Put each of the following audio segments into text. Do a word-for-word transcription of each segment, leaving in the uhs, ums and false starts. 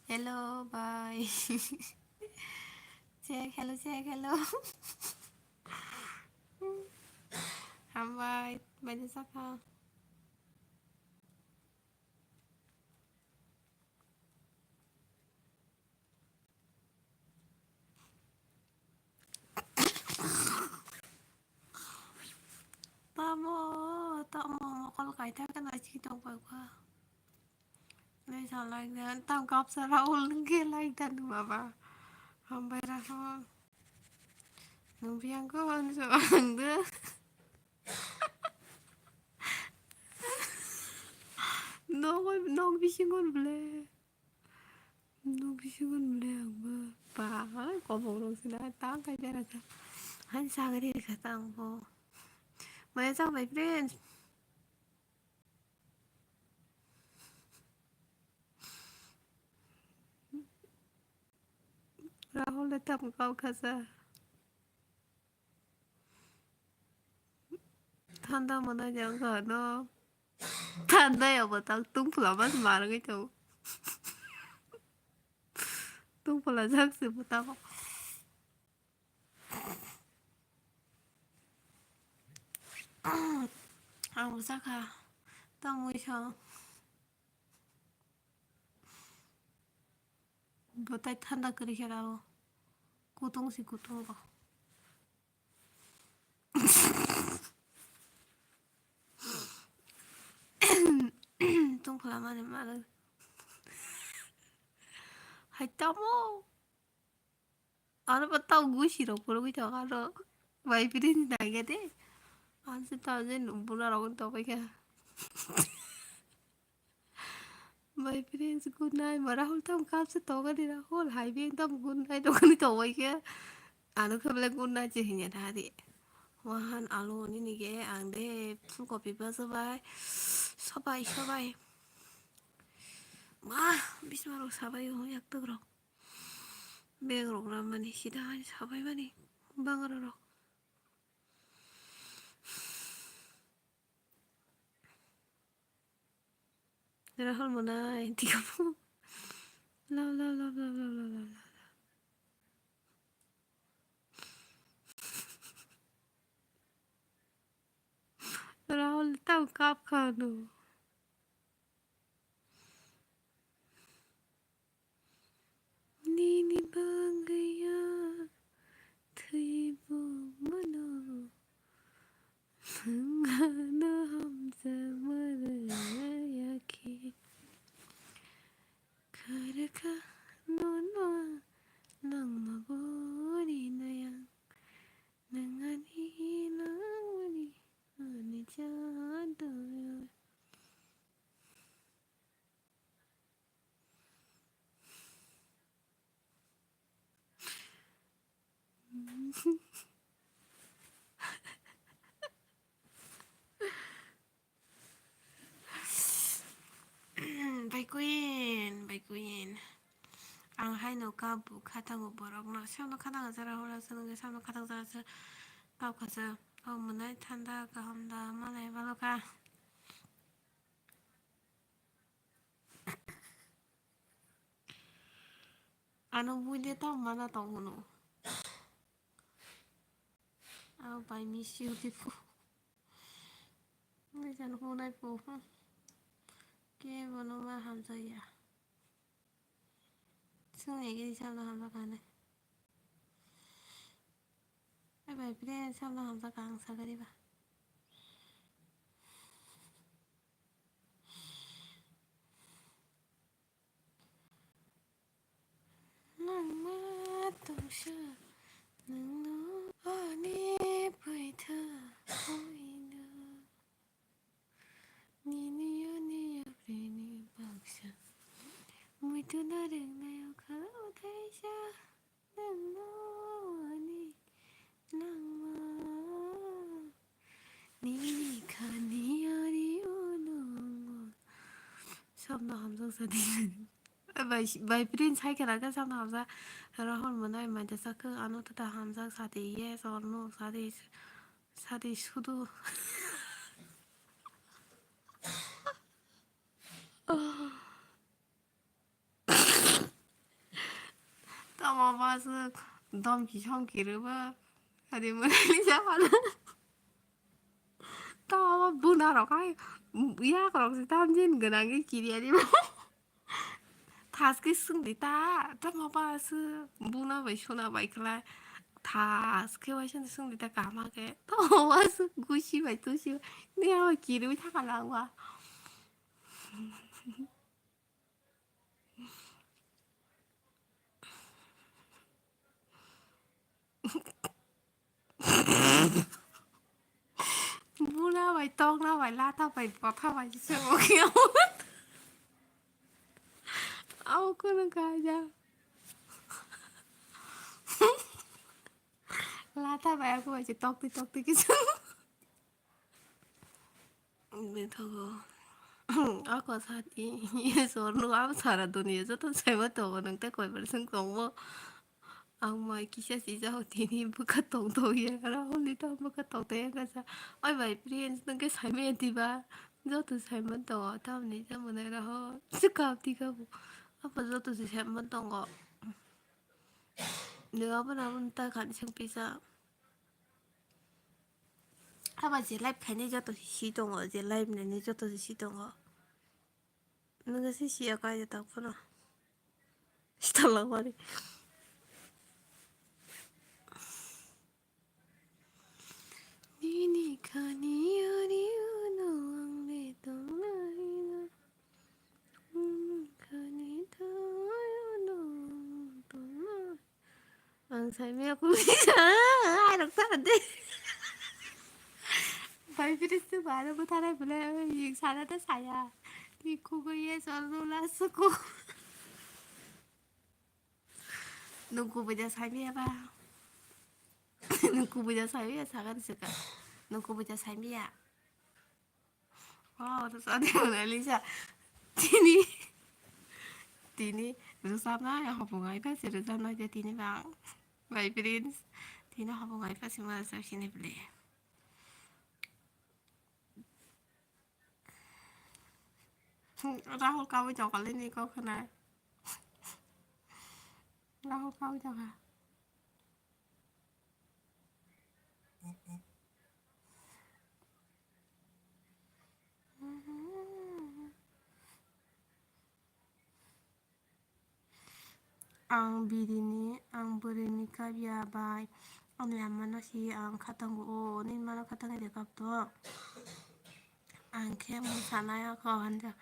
Hello, bye. Check, hello, check, hello. Hambai, bai de sakha. Tamo, tamo, mokol kaithak kana chikitong bai kha. Nai sa like dan, tam kapsa Rahul nungke like dan baba. Hambai Rahul. Nung biang ko, nung so ang de. Nok, nok bisingo ble. Nok bisingo ble ang ba. Ba, kobong rok sina tang kai jara sa. Han sagari sa tang bo. Maya chang bai friends. Rahul le tam kau khasa. Thanda mwnai jang kha no. Thanda ya bo tak tungphla mas marwgwi tongo. Tungphla jak se bo tamo. Ang bo sakha. Tamo wngkha. Bwtai thanda kwrwi khe rao. Kutung si kutung bo. Tungphla mani mano. Hai tamo. Ano pa tau gusi rok purugwi tongo ano. Bai piri ni nai khe de. Ano se tau je bura rok tong pai kha. My friends, good night. Ma Rahul tam kap se tongani Rahul. Hai beng tam good night tongani tongbai khe. Ano khe belai good night se hinya thari. Wahan alo nini ge ang de full copy ba sobai. Sobai, sobai. Ma, bisma rok sabai o yak tuk rok. Beng rok ram mani sida hai sabai mani. Bang rok. Rahul mwnai, tiga po. Love, love, love. Rahul tau kap khano. Nini bagwi ang thwibo mano, nwng ano hamjakma rwya khe. Kha rwkha nono ang nangma bo rinai ang, nwng ani nangmani ani jado. Bai Queen, bai Queen. Ang haino kap bu khatango borokno. Samno khatang jara hora swnwi samno khatang jara sw kap khasa. O mwnai thanda kaham da malai baloka. Ano buide tamo mana tong hwno. Abo bai misi udi pu. Bai jani hunai pu. Khe bono ma hamjakya. Chwng egi samno hamjakha hinwi. Ai bai, bini samno hamjakha ang sagari ba. Nangma tongsa nwngno ani phaitha hoino. Nini ani yapreni baksa muitu narwknai okha uthaisa. Nangno ani nangma nini khani ari unungo. Samno hamjak sadi. Bai, bai prince hai khela khe samno hamjak. Rahul mwnai mai da sakhe ano tata hamjak sadi, yes or no sadi, sadi sudu. aswk domki somki rwba. Adi mwnani japhano. Tamo buna rok hai yak rok se tamjin gwnang khe kiri ani bo. Thaske swngdi ta, tamo ba se buna bai suna bai khlai. Thaske waisa swngdi ta kama khe. Tamo ba se gusi bai tusi bai. Ni abo kiri thaka langwa. Buna bai, tokna bai, lata bai, botha bai, se se bo khe. Abo kono kaja. Lata bai, ako bai, se tokti, tokti kisa. Bethogo. Ako sati, sorno, abo sara dunia joto saima tongo, nwng tei koibar sing tongmo. Ang mai kisa sijao tini bwkha tong tong ya, Rahul ni tamo bwkha tong tong ya kasa. Oi bai, Prince, nwng khe saimaya diba? Joto saimani tongo, tamni tamo nai Rahul. Swkang twi kha bo. Apa joto se saimani tongo. Nwng abo nabo ta khan sing pisa. Aba je live khainai joto se si tongo, je live nainai joto se si tongo. Nwng se si ya kaisa tak phano. Sitolak mani. Nini khani ari uno ang betong naina. Nini khani thai uno ang tong naina. Ang saimaya kung bisa, ai, rok ta de. Bai, Prince tu baru butharai bole, yik sana ta saya. Ki kugo ye sol rula suku. Nungku buja saimaya ba. Nungku buja saimaya, sagar seka. Nungku buja saimaya. Oh, rwchapni mwnai Lisa. Tini, tini rwchapnai, hopung ai pha se rwchapnai je tini bang. Bai Prince, tini hopung ai pha se mwnai rwchap sini bwle. Rahul kawi tongkha le ni kok khna. Rahul kawi tongkha. Ang birini, ang bwrwini kabya bai. Ani amano si ang khatango, o, nini mano khatangwi rwkap to. Ang khe mwsanai o kok hanja.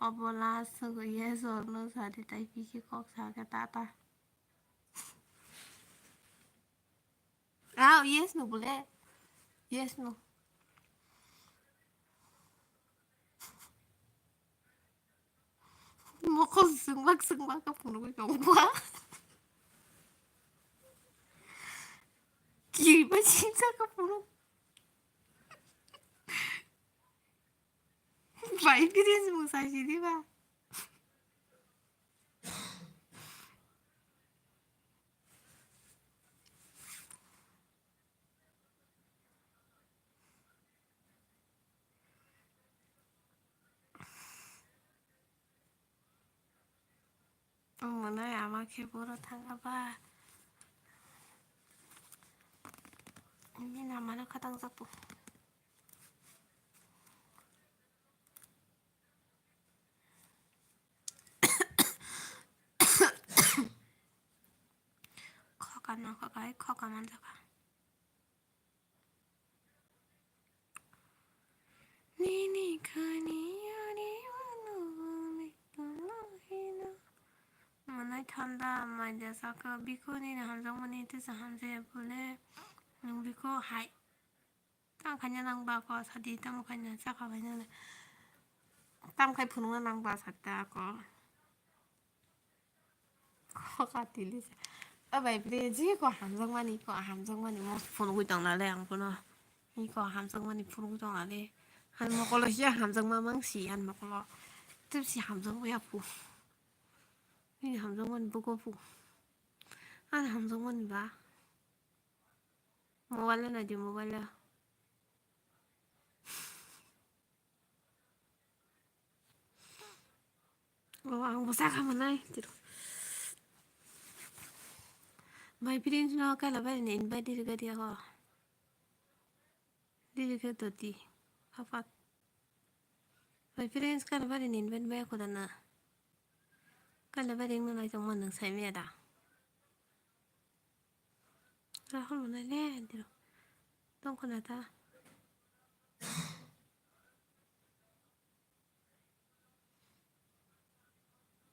Obo last swngwi yes or no sadi tai piki kok sakhe tata. Ah, yes no bole. Yes no. Mokol swngbak swngbak khe phunugwi tongkha. Kiriba singsa khe phunuk. Bai biri se mung sai sidi ba. Omo nai ama khe boro thanga ba. Ini namano khatang japo. Khoka no khoka, khoka manjaka. Nini khani ari uno ani tongna hino. Manai thanda maija saka biko nini hamjakmani tesa hamjaya bole. Nwng biko hai. Tamo khaina nang ba ko sadi, tamo khaina chakha bai nang. Tam khai phunukna nang ba sadi ta ko. Ko ka tili sa. O bai bre, je ko hamjakmani, ko hamjakmani mo phunugwi tong nale ang phano. Ni ko hamjakmani phunugwi tong nale. Han mokolo sia hamjakma mang si han mokolo. Tip si hamjakma ya phu. Ni hamjakmani buko phu. An hamjakmani ba. Mobile nai di, mobile. Oh, ang bwsa kha manai. Tiro. My friends no kaila bari ni invite diri gadi ako. Diri ke doti. Papat. My friends kaila bari ni invite maya kudana. Kaila bari no nai tong man nang sai maya da. Rahul mana le diro. Tong kona ta.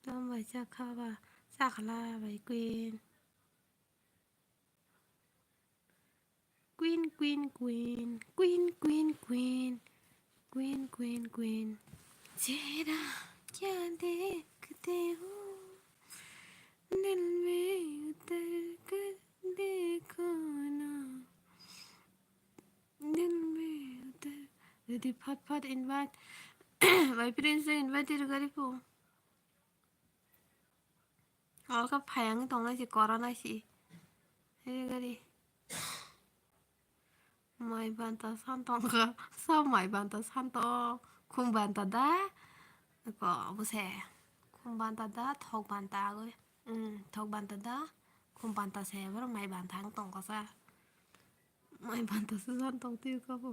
Tong bai cha kha ba. Cha khala bai queen. Queen, queen, queen, queen, queen, queen, queen, queen, queen. Chehra kya dekhte ho, dil mein utar kar dekho na, dil mein utar. Ready, phat phat invite. My friends invite gari po. Alka phayang tongnai si, koronai si. Hei gari. Mai banta san tongkha. Sa mai banta san tong. Khum banta da. Ko buse. Khum banta da, thok banta agoi. Hmm, thok banta da. Khum banta se, boro mai banta ang tongkha sa. Mai banta se san tong tiyo kabo.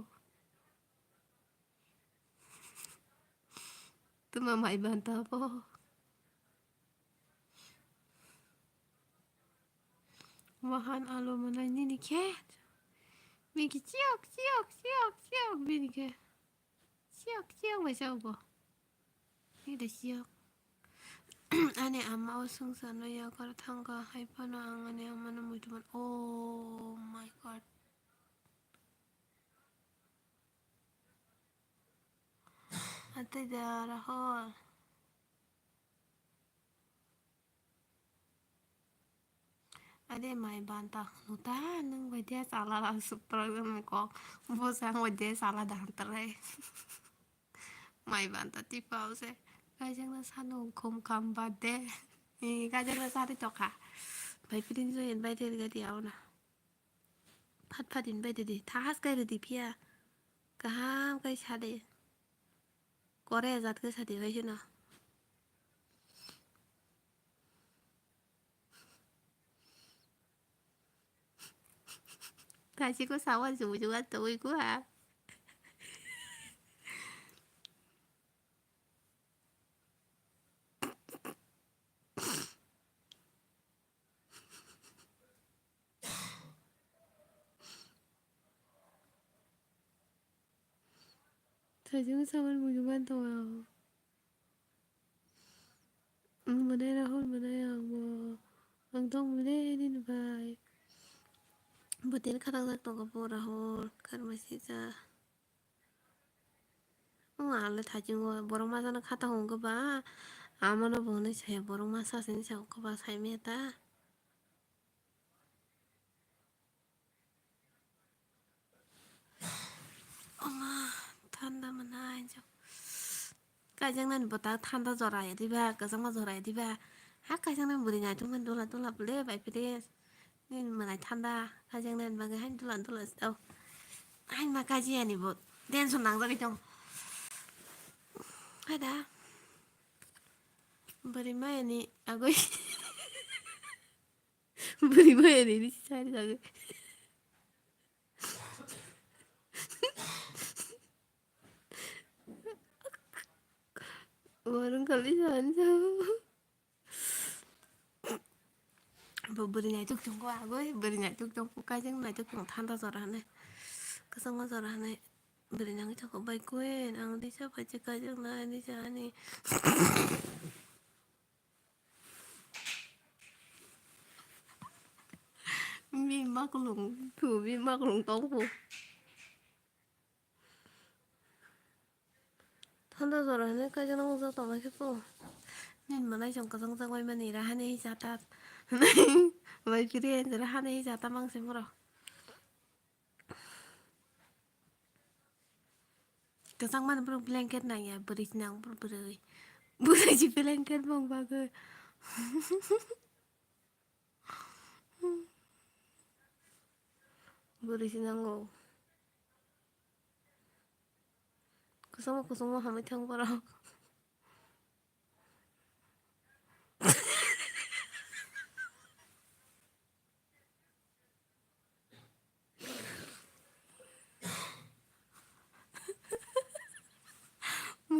Tuma mai banta po. Wahan alo manai nini khe. Miki chiyok, chiyok, chiyok, chiyok, bini khe. Chiyok, chiyok bai chao bo. Ni da chiyok. Ani ama o sungsa no yakar thangka hai phano ang ani ama no muitu man. Oh my God. Atida Rahul. Ade mai banta hwno ta nwng bai de chala la supra nwng kok. Bo sang bai de chala dan trai. Mai banta tipa use. Kajang na sanu khum kham ba de. Eh, kajang na sari tokha. Bai pidin jo en bai de gadi auna. Phat phat invite di, thahas kai ridi phiya. Kaham kai sade. Kore jat kai sade bai sino. Kachi ko sawan subu subu atto ui ko ha. Thajung saman mujuban tongo. Ang mwnai Rahul mwnai ang bo. Ang tong mwnai nini bai. Bo tini khatak jak tongo bo Rahul. Karma sija. Ang ale thajung o borok masa no khata hong khe ba. Amano bo hwnwi saya borok masa sini sa khe ba sai meta. Oma, thanda mana ajo. Kaijaknani bwta thanda jora ya diba, kwchangma jora ya diba. Ha kaijaknani bwrwi naitukmani dula dula bwle bai pide. Nini mwnai thanda kaijaknani bagwi hain dula dula. Oh. Hain ma kaijiyani bo tension nangjagwi tongo. Haida. Bwrwi mayani agwi. Bwrwi mayani ni sari jago. Warung kali sani jago. Bo bwrwi naituk tongo agoi, bwrwi naituk tongo, kaijaknai naituk tongo, thanda jora hinwi, kwchangma jora hinwi bwrwi nangwi tongo bai koi, ang disa bai se kaijaknai, disa ani. Mi maklung, thu mi maklung tong phu. Thanda jora hinwi kaijakna ujak tongma khe phu. Nini mwnai chwng kwchang chang bai mani ra hani hisa ta. Bai kiri hinjira hani hisa ta mang se moro. Kwchang mani borok blanket nang ya, bwrwi si nang borok bwrwi. Bwrwi si blanket bong bagwi. Bwrwi si nango. Kwchangma kwchangma hamwi thang borok.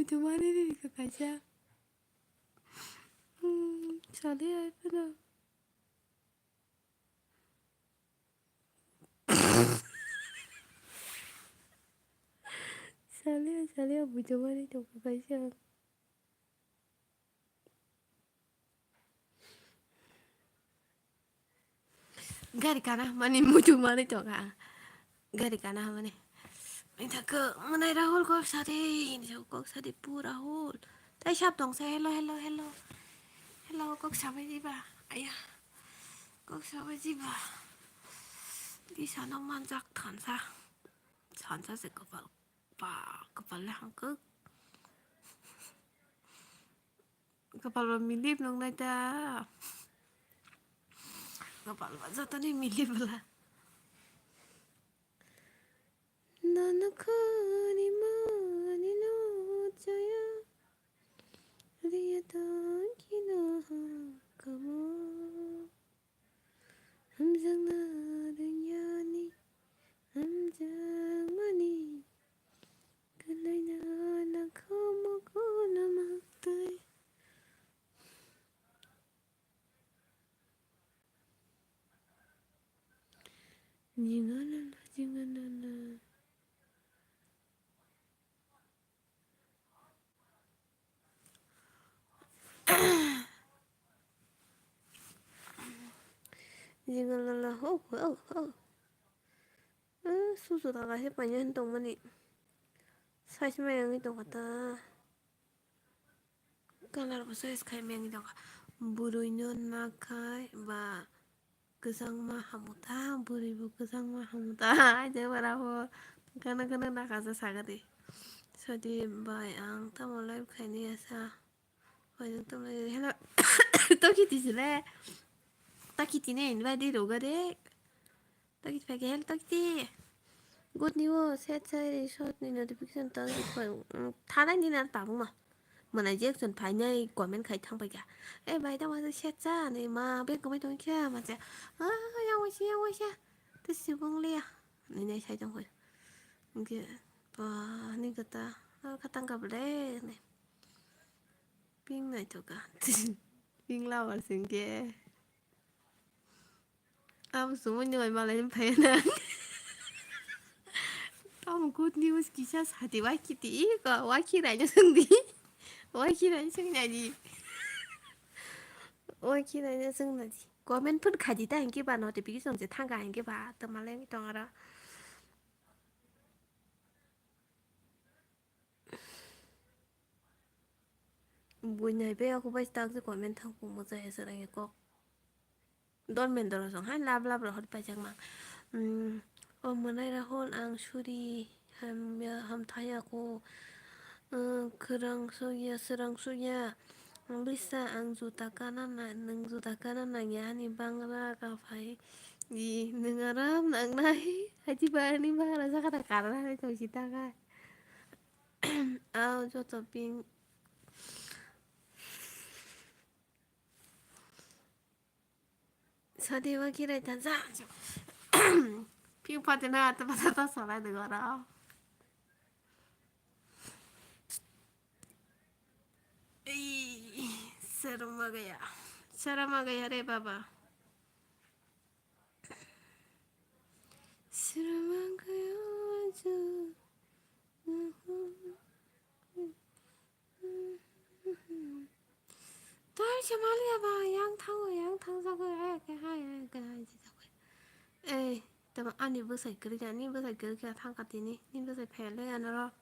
Buchumani ri ka kaisa. Hmm, sali ai phano. Sali ai, sali ai, buchumani tong ka kaisa. Gari kana mani muchung mani tongkha ang. Gari kana mani. Ita ke mwnai Rahul kok sadi, ini kok sadi pu Rahul. Tai sap tong sa, hello, hello, hello. Hello, kok sabai jiba. Aya. Kok sabai jiba. Di sana manjak thansa. Thansa se kapal. Pa, kapal le hangkuk. Kapal ba milip nung nai ta. Kapal ba joto ni milip bwla. Nana khani mani no chaya. Riya tang kino ha kamo. Hamjakna rwngyani hamjakmani kwlaina nangkukmano maktwi. Jinganala, jinganala. Jinganala, ho, ho, ho. Eh, susu daga he paina hin tongmani. Size mai wngwi tongkha ta. Colour bo choice khai meng jokha. Bwrwino nakhai ba kwchangma hamuta, bwrwi bo kwchangma hamuta. Aide bara bo gana gana nakha ja sagadi. Sadi bai ang tamo live khaini asa. Bai ang tamo live, hello. Tokiti sile. Takiti ne invite roga de. Takiti phai khe, hello Takiti. Good news, set sai short ni notification tang di phai. Mm, thanai ni na tabung ma. Mana je action phai nai comment khai thang pai kha. Eh, bai da ma set sa ni ma be comment tong kha ma cha. Ah, yang wa sia, yang wa sia. Te sibung le ya. Ni nai sai tong phai. Nge pa ni kata. Ah, kata ngap le ni. Ping nai to ka. Ping la war sing ke. Abo sumui ni bai malai phai na. Tamo good news kisa sati wai kiti i ko wai ki rai na sung di. Wai ki rai na sung nai di. Wai ki rai na sung nai di. Comment pun khaji ta hingke ba notification je thangka hingke ba to malai tong ara. Buinai be aku bai tak je comment thang pung mo jaya serang ye kok. Don men doro song hai lab lab rohor pai jak mang. Hmm, o mwnai Rahul ang suri hamya hamthaya ko. Hmm, khwrang sugya, serang sugya. Lisa ang juta kana na, nwng juta kana nangya ani bangra ka phai. Di nwng aram nang nai. Haji ba ani bangra jaka ta kara hai tong si ta ka. Ao joto ping. Sadi wa kirai ta ja. Ping pati na ta pata ta salai de gora. Ei, serma gaya. Serma gaya re baba. Sirmang kaya ju. Tai se maliya ba yang thango, yang thang jago, eh, ke hai, eh, ke hai, je jago. Eh, tama ani bwsai kwrwi, ani bwsai kwrwi khe thang ka tini, ni bwsai phai le anoro.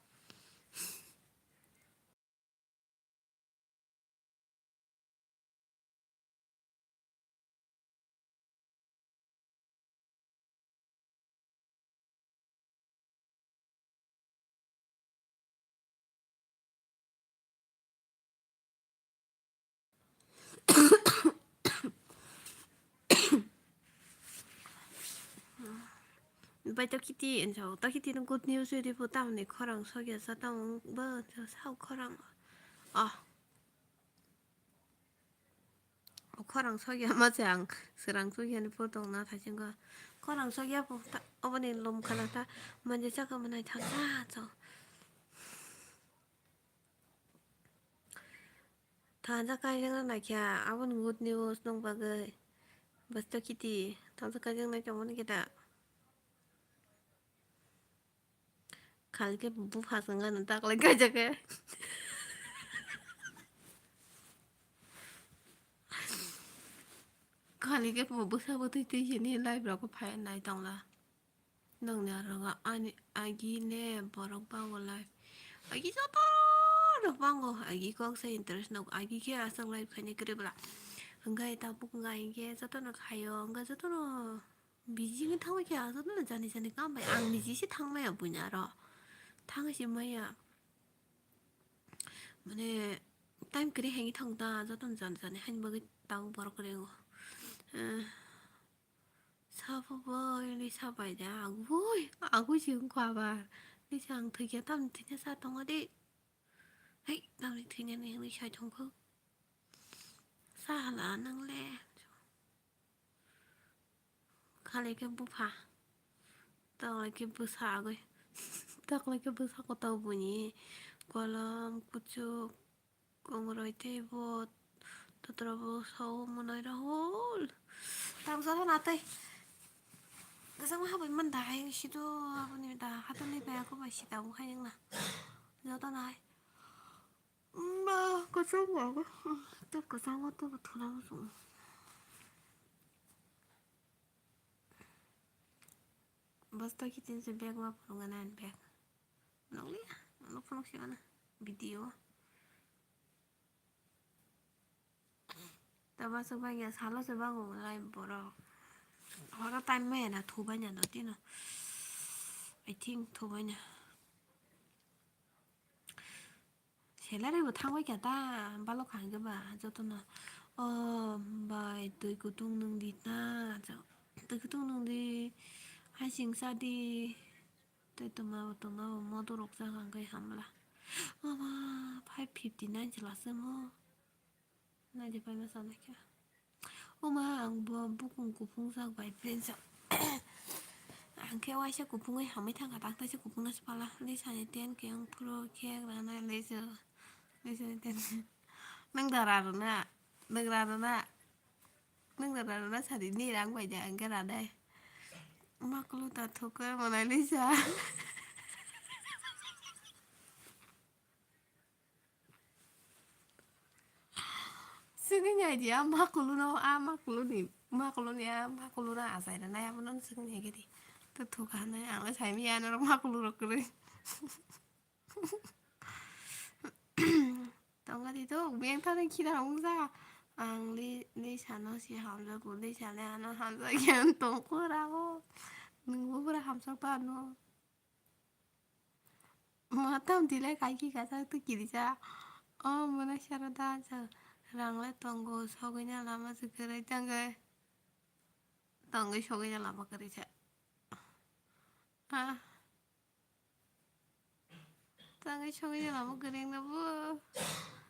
Bai to kiti enjo, to kiti no good news ri bo tamni khorang sogya sa tamo bo sao khorang. Ah. O khorang sogya ma se ang swrang sogya ni photo na thachingko. Khorang sogya po ta, oboni lom khana ta manja chaka manai thang ta chong. Thangsa kaijakna naikha, aboni good news nwng bagwi. Basta kiti, thangsa kaijaknai tongmani khe da. Khali khe bupha swngano daklai kaijak khe. Khali khe bo bwsa bwtwi twi sini live rok phai nai tongla. Nwngni aro ani agi le borok bango live. Agi joto rok bango, agi kok se interest nok, agi khe aswk live khainai kwrwi bwla. Hwnkhe tabuk wngkha hinkhe jotono khaio, hwnkhe jotono busy wngwi thangbai khe ang jotono jani jani kam bai. Ang niji se thangmaya buini aro. Thangwi se maya. Mane time kwrwi haini thang ta jotono jani jani haini bagwi tabuk borok kwrwi wngo. Eh, Sabo bai, Lisa bai da, agui, agui se wngkha abar. Lisa ang thwikhe tamni thwina sa tongo de. Hei, tamni thwinani hinwi sai tongkho. Sa hala nang le. Khali khe bupha. Taklai khe bwsa agui. Taklai khe bwsa kotor buini. Kolom, kuchuk. Kongoroi tei bo totra bo sao mwnai Rahul. Tang jala na tei. Kwchangma habai man da hai sido aboni da hatani bai ako bai sita bo hai wngna. Joto nai. Ba kwchangma. Tei kwchangma tei bo thuna bo chwng. Basta kitin se bag ma phunukna nai bag. Nokliya, ano phunuk si mana video. Taba se bangya salo se bango lai borok. Horo time maya na thubanya do tino. I think thubanya. Salary bo thangbai kha ta, balok kha hwnkhe ba jotono. O bai, twi kutung nwng di ta, twi kutung nwng di, hai sing cha di, tei tongma bo tongma bo modo rok cha hwnkhe hamla. Ama five fifty nine se last mo. Naidi paima sanai khe. O ma, ang bo bukung kuphung jak bai prince. Ang khe waisa kuphungwi hamwi thangkha, tak taisa kuphungno se pala. Lisani ten khe wng phuru khe rana lisa. Lisani ten. Nwng da rarwna. Nwng rarwna. Nwng da rarwna sadi ni rang bai de ang khe ranai. Makulu ta thukhe Mona Lisa. Swngwi nai di, a makuluno, a makuluni, makuluni, a makuluna achai rwnai, abono swngwi nai khe di. To thuka hinwi ang le saimanya norok makulu rok kwrwi. Tongkha di to, beng thani khina wngja. Ang li, li sano si hamjago, li sale ano hamjakya tongkho rago. Nwngbo pura hamjak ba ano. Ma tam dilai kaiki kaisa tu kirisa. O mona sara da sa rang le tongo, sogwi na lama se kwrwi tangwi. Tongwi sogwi na lama kwrwi sa. Ah. Tangwi sogwi na lama kwrwi na bo.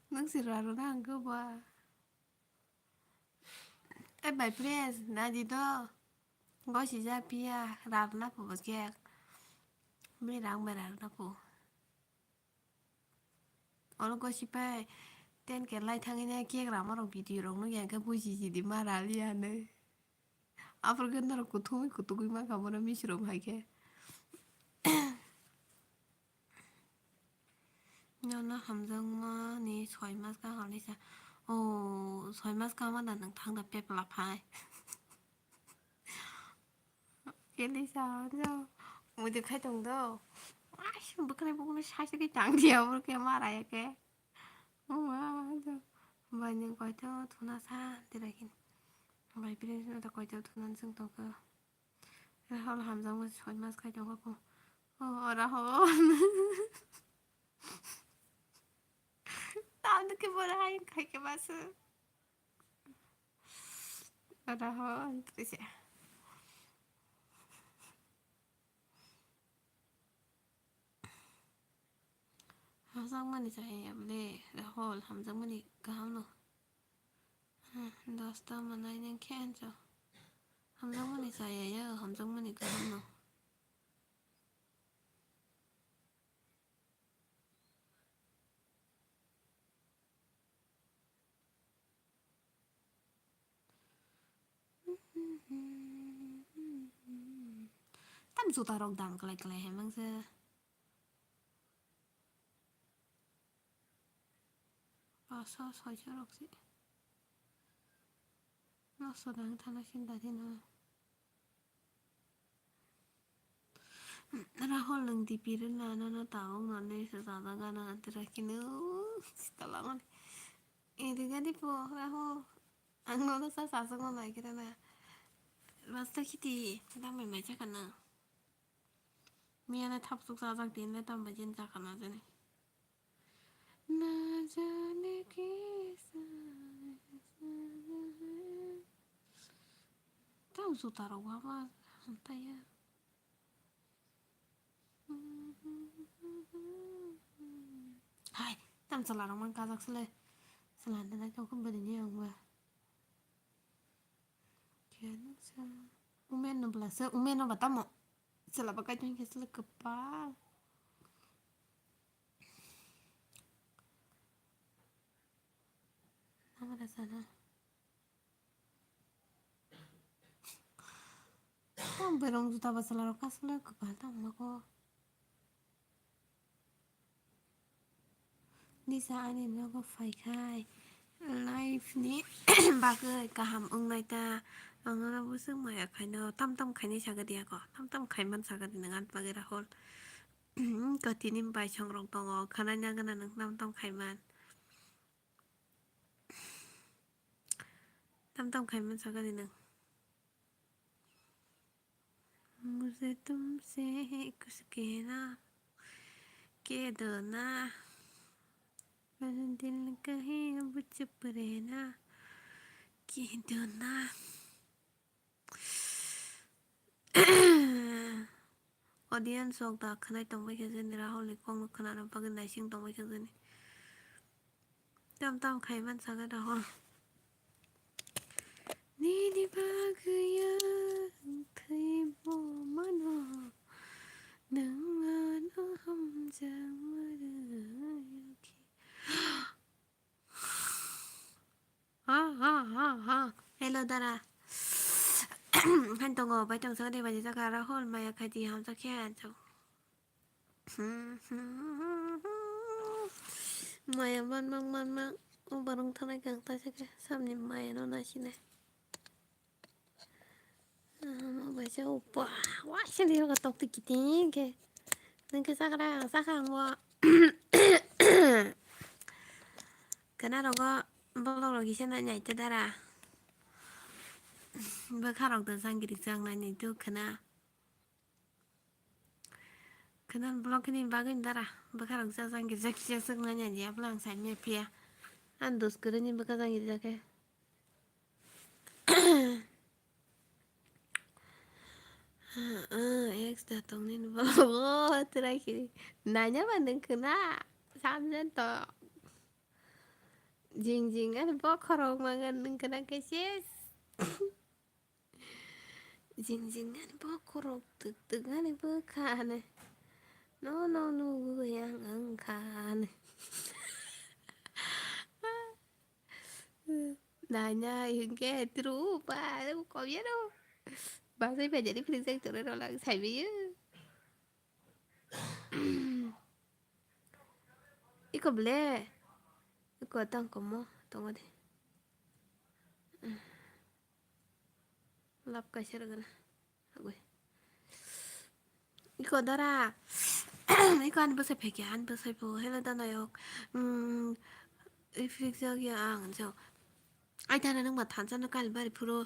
Nang si raro na hangko ba. E bai pres, nadi do. Gosi ja piya, rarna pho bo kek. Bini rang bai rarna pho. Oro gosi pai, ten ke lai thangwi na kek rama rok video rok nukya khe buji jidi ma raliya hinwi. Aphuru khe norok kuthumwi kutugwi mankha bono misrok hai khe. Nono hamjakmani soi mas kaham lisa. O, soi mas kaham da nwng thangda pepla phai. Kelisa jo. Mudi khai tong do. Ai, bwkhwnai bwkhwnai sai sai tang dia bwrwk ya mara ya khe. O ma jo. Bai nwng koito thuna sa dirakin. Bai prince no da koito thuna sung tong kho. Rahul hamjakma soi mas khai tongkha kho. O, o Rahul. Tamni khe bo hai khai khe basu. O Rahul, twi se. Hamjakmani chaya bwle, Rahul, hamjakmani kaham no. Hmm, dosta manai nang khe ancho. Hamjakmani chaya ya, hamjakmani kaham no. Tam juta rok dam kwlai kwlai hai mangsa. Paso soiso rok se. Nosto dang thana sinta thina. Rahul nwng D P rwna nono tabuk nonwi swchajak gana antwra khe nwng sitalamani. Iri gani po Rahul. Ang nono sa sasakma nai khe rana. Basta khiti dangbai mai chakha nwng. Miyana thapsuk chajak din le tamo bai jeni chakha na jani. Na jane kisa. Tamo juta rok ba ma hamtaya. Hai, tam chwla rok man kajak sile. Chwla nai tong khum bini ni ang ba. Umen no bwla se, umen no ba tamo. Chwla ba kai tong khe sile kwpal. Amra sana. Tamo berong juta ba chwla rok kasu le kwpal tamo ko. Nisa ani nogo phaikhai life ni bagwi kaham wngnai ta. Ang ano bwswk maya khaino tam tam khainai sagadi ako. Tam tam khaiman sagadi nwng ani bagwi Rahul. Kwtwini baisong rok tongo, khwnai nangwna nwng tam tam khaiman. Tam tam khaiman sagadi nwng. मुझे तुमसे कुछ कहना, कह दो ना। मेरा दिल कहे अब चुप रहना, कह दो ना। Audience rok da khwnai tongbai khe jani, Rahul ni kok no khwnana bagwi naising tongbai khe jani. Tam tam khai man saga Rahul. Nini bagwi ang thwibo mano, nwng ano hamjakma rwya khe. Ha, ha, ha, ha. Hello, dara. Hain tongo, bai tong sakni bai jaka Rahul, maya khaidi hamjak khe ang chao. Maya man mang man mang. O barong thanai kang ta sake samni maya no nai sinai. Ama bai se upa. Wa se ni ka tok ti kiti ke. Nang ke sakra sakang wa. Kana rogo bolong rogi se nai nai te dara. Bwkha rok da jang giri jang nai nai tu kana. Khwnan vlog ni bagwi dara bwkha rok jajak giri jak kisa swk nai nai ya bwla ang sai mia phiya. Ang dos kwrwi ni bwkha jang giri jak khe. Ex da tong nini vlog o trai kiri. Nanya ba nwng khwna. Samjan to. Jing jing ani bokhorok mangan nwng khwna khe ses. Jing jing ani bokhorok twk twk ani bwkha ani. No no nugwi ang wngkha ani. Nanya hinkhe tru ba kobya no. Basai phaijani phwrwngsa tongnairok lang saibaio. Iko ble. Iko tang komo tongo de. Lap kaisa rwgana. Agoi. Iko dara. Iko ani bwsai phaikha, ani bwsai pho. Hello da noyok. Mm, ifrik jagya ang jo. Ai dara nang ba thansa no kal bari phuro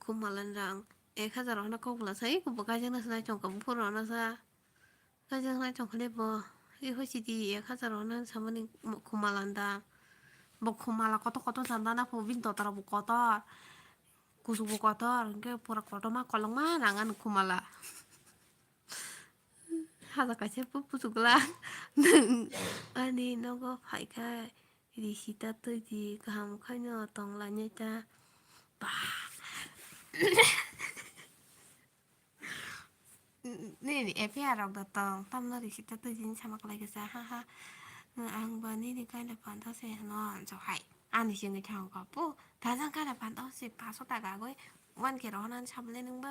khum malan rang. Ek hazar hona kok la sai ko bo kaijak na sai chong ka bo phuro na sa. Kaijak na chong khale bo. I hoisi di ek hazar hona samani khum malan da. Bo khum mala koto koto janda na pho bin dotara bo kotor. Kuchuk bo kotor, hwnkhe pura kotorma kolokma nang ani khumala. Haja kaisa bo puchukla. Nwng ani nogo phaikhai risita twidi kaham khaino tonglainai ta. Ba. Nini F I R rok da tong, tamno risita twijini sama kwlai kisa, ha ha. Ang ba nini kaila panda se hwno, jo hai. Ani simi thang ka po, dajang kaila panda se paso taka goi, One K rohornani samle nwngbo.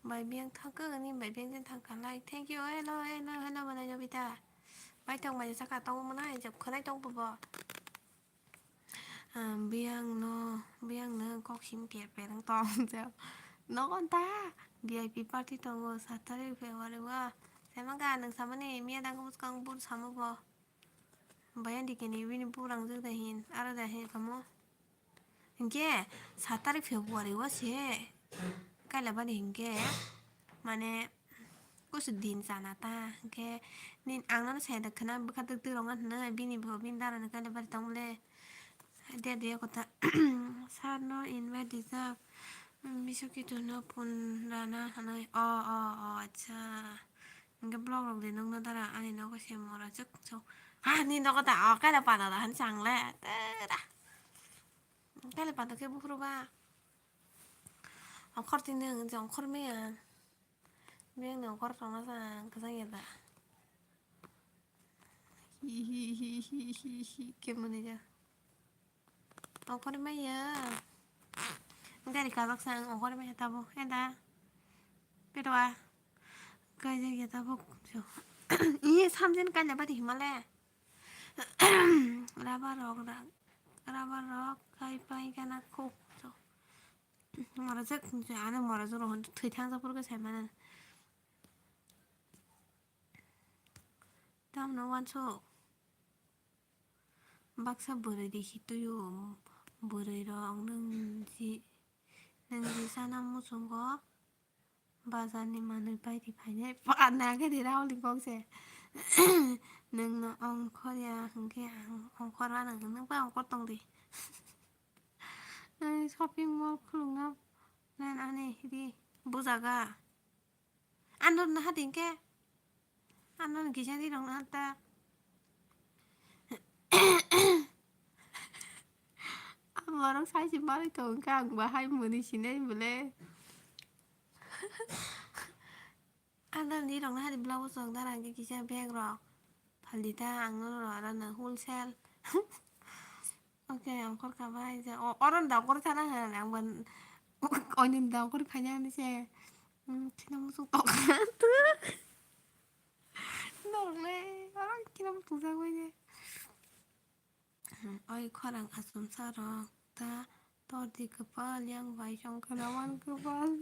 Bai biyang thangkhe, nini bai biyang din thangkha lai. Thank you. Hello, hello, hello, manai Nobita. Bai tong bai saka tong manai, jab khwnai tong bo. Ah, biyang no, biyang no kok sim per per ang tong jab. Nogon ta, V I P party tongo, sat tarik February o. Semang ga nwng samani miya dang bwskang bur samo bo. Bayandi kini bini burang jwk da hin, aro da hin kamo. Hinkhe sat tarik February o se kaila bari hinkhe mane kusu din chana ta hinkhe nin ang nono sai da khwna bwkha twk twk rok no hwnwi bini bo bini dara no kaila bari tong le. De de kota sir no invite rijak, bisu kitu no phone rana hwnwi. O, o, o, acha. Hinkhe vlog rok de nokno dara ani nogo se mora chuk chuk. Ha, ni nogo da, o, kaila panda da han chang le. Tera. Kaila panda khe buphuru ba. Ongkhor tini ang je ongkhor maya. Biyang ni ongkhor tongna sa ang kwchang ya da. Hi, hi, hi, hi, hi, hi, khe mani ja. Ongkhor maya. Gari kajak sa ang ongkhor maya tabo. Eda. Petwa. Kaijak ya tabo. Iye samjen kaila bari himale. Rubber rok ra-, rubber rok kai pai gana khuk. Mora jwk, ano mora jwk rohon thwi thang jak phuru khe sai mano. Tamno wansuk. Baksa bwrwi de hi tuio, bwrwi rok nwng ji, nwng ji sana muchungo bazar ni manwi pai di phainai. Pha na khe di Rahul ni kok se. Nwng no ongkhor ya hwnkhe ang ongkhor anw, nwng bai ongkhor tong di. Shopping mall khulukna plan ani ri bujaga. Ano na hadi hinkhe. Ano kisa ri rok na ta. Ang borok sai se manwi tong kha, ang bahai mwnwi sinai bole. Adal ni rok na hari blouse rok dara hwnkhe kisa bag rok phaldi ta ang nono aro no wholesale. Okay, ang khor kha bai je o, oro da kor thana hwn ang ban oini da kor phanya ni se. Hmm, thina musuk tok. Norok le oro kina musuk jak bai je. Oi khorang achomsa rok ta tordi kwpal yang bai song khwna man kwpal.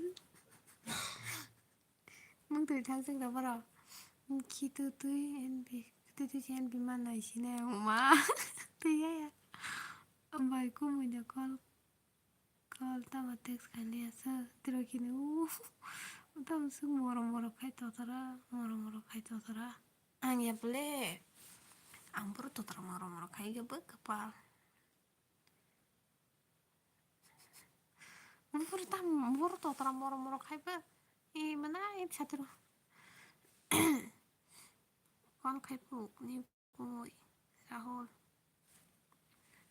Mung twi thang sing da borok. Khitu twi N B, khitu twi se N B man nai sine ma. Twi ya ya. Bai kumui da kol. Call tamo text khailiya se, tiro kini, uh, tamo se moro moro khai totora, moro moro khai totora. Ang ya bole, ang boro totora moro moro khai ga bw kwpal. Boro tam, boro totora moro moro khai bw, e mana e satiro. Call khai pu ni. Oi, Rahul.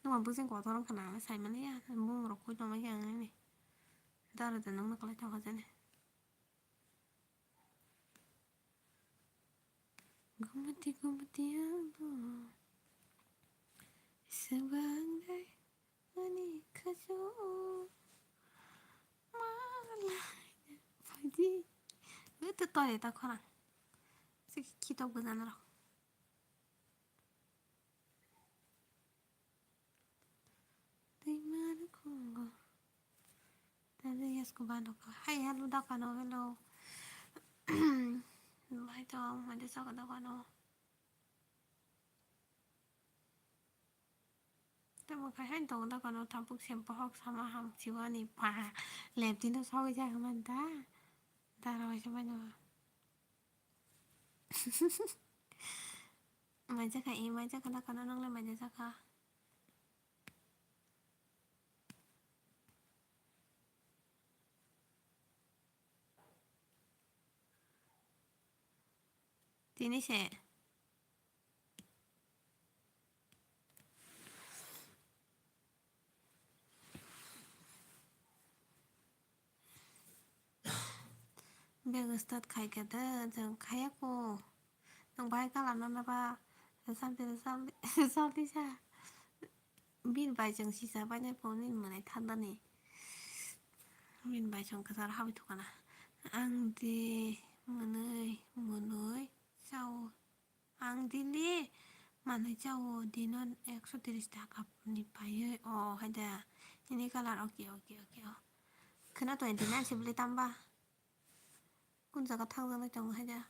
Nwng bwswng kotor wngkha na, saimani ya, bumung rok koi tongma khe ang nini. Dara da nwngno kwlai tongkha jani. Gumati gumati abo. Swbang dai ani khajo. Malai phaidi. Beto tore ta khorang. Sik khitok bwjana rok. Twi mani khungo. Tadi yes ko bando ka. Hai, hello, dakano, hello. Bai to, mande saka dakano. Tamo khai hai to dakano, tabuk sempo hok sama ham chiwani pa. Lepti no sogwi jaga man da. Dara waisa mano. Maijak kha, e maijak kha, dakano nang le maijak kha. Tini se. Bag start khai kha da, jang khaya ko. Nang bai kala nana ba, salti, salti, salti sa. Bin bai jang sisa bai nai phone ni mwnai thanda ni. Bini bai chwng kwcharo habwi thukana. Ang di mwnwi mwnwi chao. Ang dili manwi chao dino ekso tris taka ni paiwi o haida. Nini colour okay, okay, okay, o. Khwna twenty nine se bwlai tamba. Kun jaga thangjaknai tongo haida.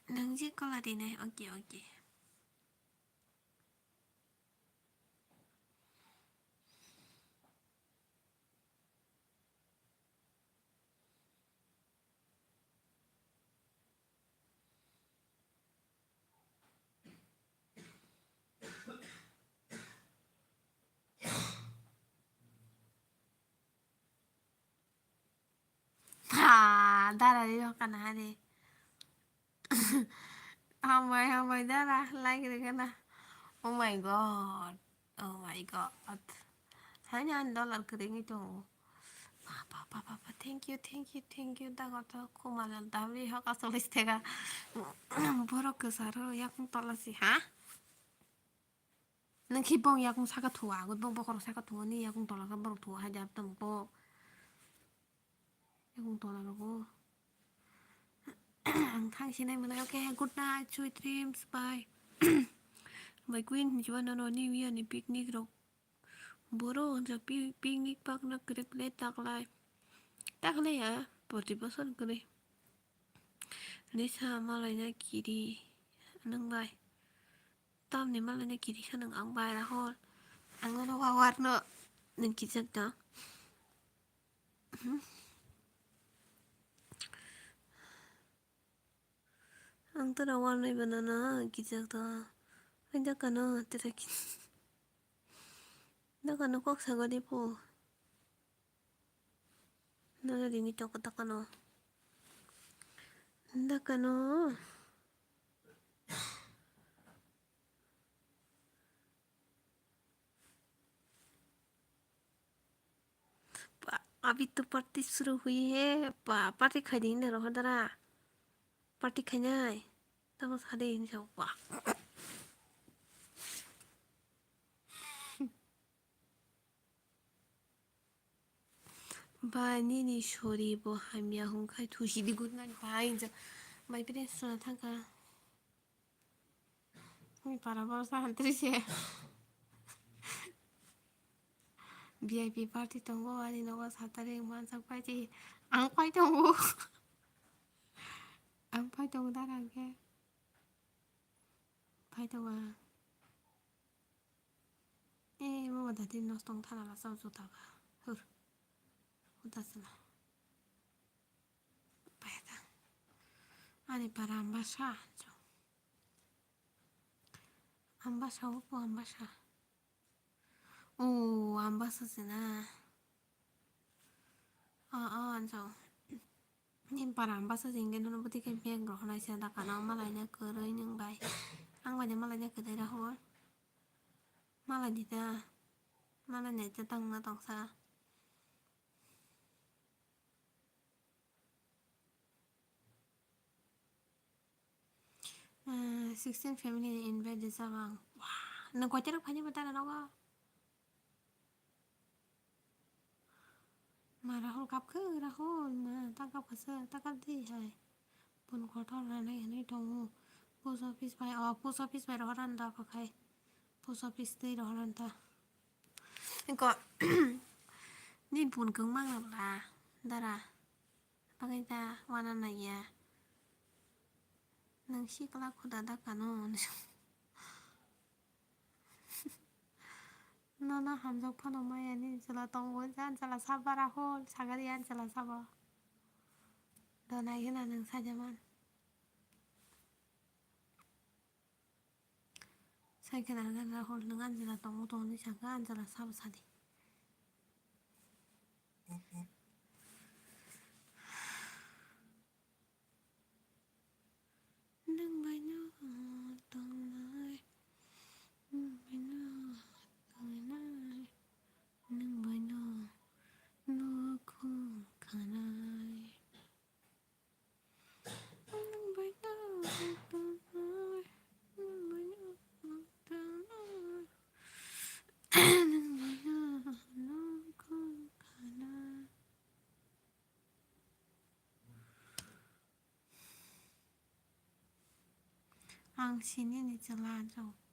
Nang je colour rinai, okay, okay. Ha, dara ri hokana hani. Hambai, hambai, dara, like rikana. Oh my God. Oh my God. Hani ani dollar kwrwngwi tongo. Papa, papa, papa, thank you, thank you, thank you. Dago to Kumalal Dabri hoka solis tega. Borok kwcharo yakung tola si, ha? Nang khi bong yakung saka thua, agud bong bokhorok saka thua, ni yakung tola khe borok thua hai jab tong bo. Yakung tola rogo. Ang thang sinai mwnai, okay, good night, sweet dreams, bye. Bai Queen, hinwi mano no New Year ni picnic rok. Boro hwnjak pi-, picnic pakna kwrwi kwlai taklai. Taklai ya, proti bosor kwrwi. Lisa malaina kiri, nwng bai. Tamni malaina kiri kha nwng ang bai Rahul. Ang nono wawarno nwng kijak da. Ang tora warnai banana kijak da. Ai dakano tera ki-, dakano kok sagadi po. Nana rini toko dakano. Dakano. Ba, abhi to party shuru hui hai. Ba, party khai de hinwi rohor dara. Party khainai. Tamo sadi hinwi sa, ba. Ba, nini sori bo hamya hwnkhai thusi di good night ba hinjak. Mai pide suna thangkha. Ni para borok sa hantri se. V I P party tongo, ani nogo satari mansak pai di. Ang pai tongo. Ang pai tongo dara hwnkhe. Pai tongo ang. Eh, mama dati nos tong thana la sao juta ba. Hur. Uda sala. Pai ta. Ani para ambasa. Ambasa, upo ambasa. O, ambasa sina. O, o, ansa. Ni para ambasa jingge nono bwtwi khe bag rok honai se dakana malaina kwrwi nwng bai. Ang bai de malaina kwrwi Rahul. Malai di ta. Malaina ta tangna tongsa. Ah, sixteen family ni invite rijak ang. Wah, nwng koitwrwk phaini bo dara nogo? Ma Rahul kapkha, Rahul, ma, ta kapkha se, ta kap di hai. Bun kotor ranai hinwi tongo. Post office bai, oh, post office bai rohor randa pakhai. Post office tei rohor randa. Engko, ni bun kwngmang bla, dara. Bagwi ta wana naiya. Nwng sikla khuda da kano. Nono hamjak phano maya ni chwla tongo, ani chwla sabo Rahul, sagari ani chwla sabo. Donai gana nwng sajaman. Sai khena Rahul nwng ani chwla tongo, tongo ni sakha ani chwla sabo sadi. Nwng bai no tongnai, nwng bai no tongnai, nwng bai no nukhung khanai. Nwng bai no tongnai, nwng bai no tongnai. Ang sinini chwla,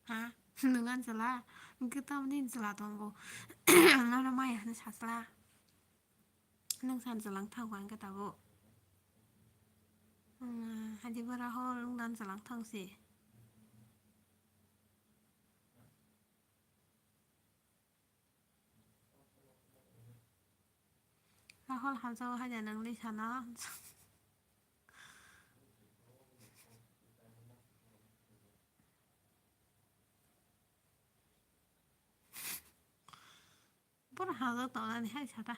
ha? Nwng ani chwla? Hwnkhe tamni chwla tongo. Ang nono maya hwnwi sasla. Nwng san chwla wng thango ang khe tabuk. Wng, hadi bwra hor wng dan chwla wng thang se. Rahul hamjao haida nwng Lisa no. Bono hamjak tongnani hai sata.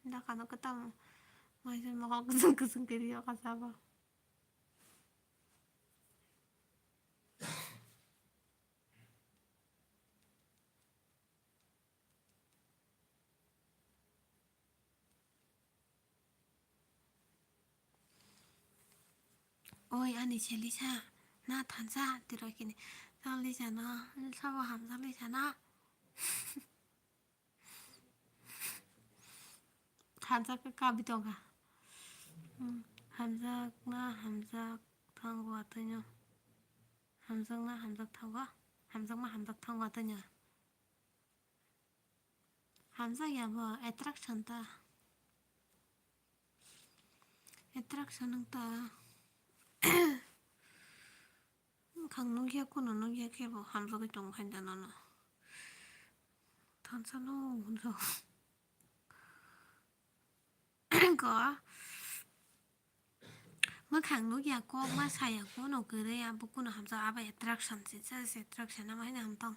Dakano kwtam waisa mokol kwchwng kwchwng kiri o kasabo. Oi, ani se Lisa, na thansa, tiroi kini. Tang Lisa no, sabo hamjak Lisa na. Hamjak ka kabi tongkha. Hmm, hamjak na hamjak thango atwino. Hamjak na hamjak thango. Hamjak na hamjak thango atwino. Hamjak ya bo attraction ta. Attraction wng ta. Bwkhang nukya, kuno nukya khe bo hamjagwi tongo hai da nono. Thansa no hwnjak. Ko. Mwkhang nukya, kok ma saya, kuno kwrwi, abo kuno hamjak, abo attraction se, just attraction, amo haino hamtong.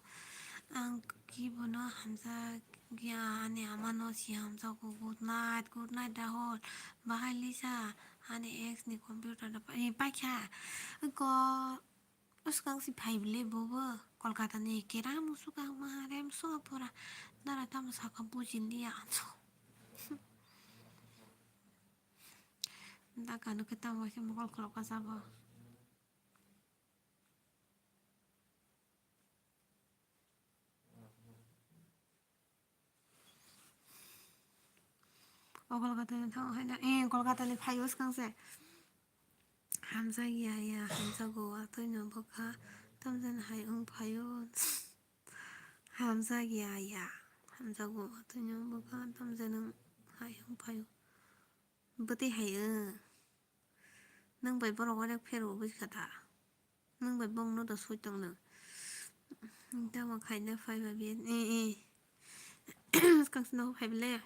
Ang kibono hamjak ya, ani ama no si hamjago, good night, good night, Rahul. Bahai Lisa, ani ex ni computer da pa-, eh, paikha. Ko, swkang si phai bwle bobo, Kolkata ni kera musukang ma, rem so pura, nara tamo saka bujiliya, anso. Da kanu khe tamo se mokol khulok ka sabo. O Kolkata ni thango hai da, eh, Kolkata ni phaio swkang se. Hamjak ya ya, hamjago, atwino bwkha, tamjani hai wng phaio. Hamjak ya ya, hamjago, atwino bwkha, tamjani hai wng phaio. Bwtwi hai wng. Nwng bai borok onek phero bwkha da. Nwng bai bongno da soi tong nwng. Tamo khaina phai ba biya, eh, eh. Swkang se nogo phai bwle.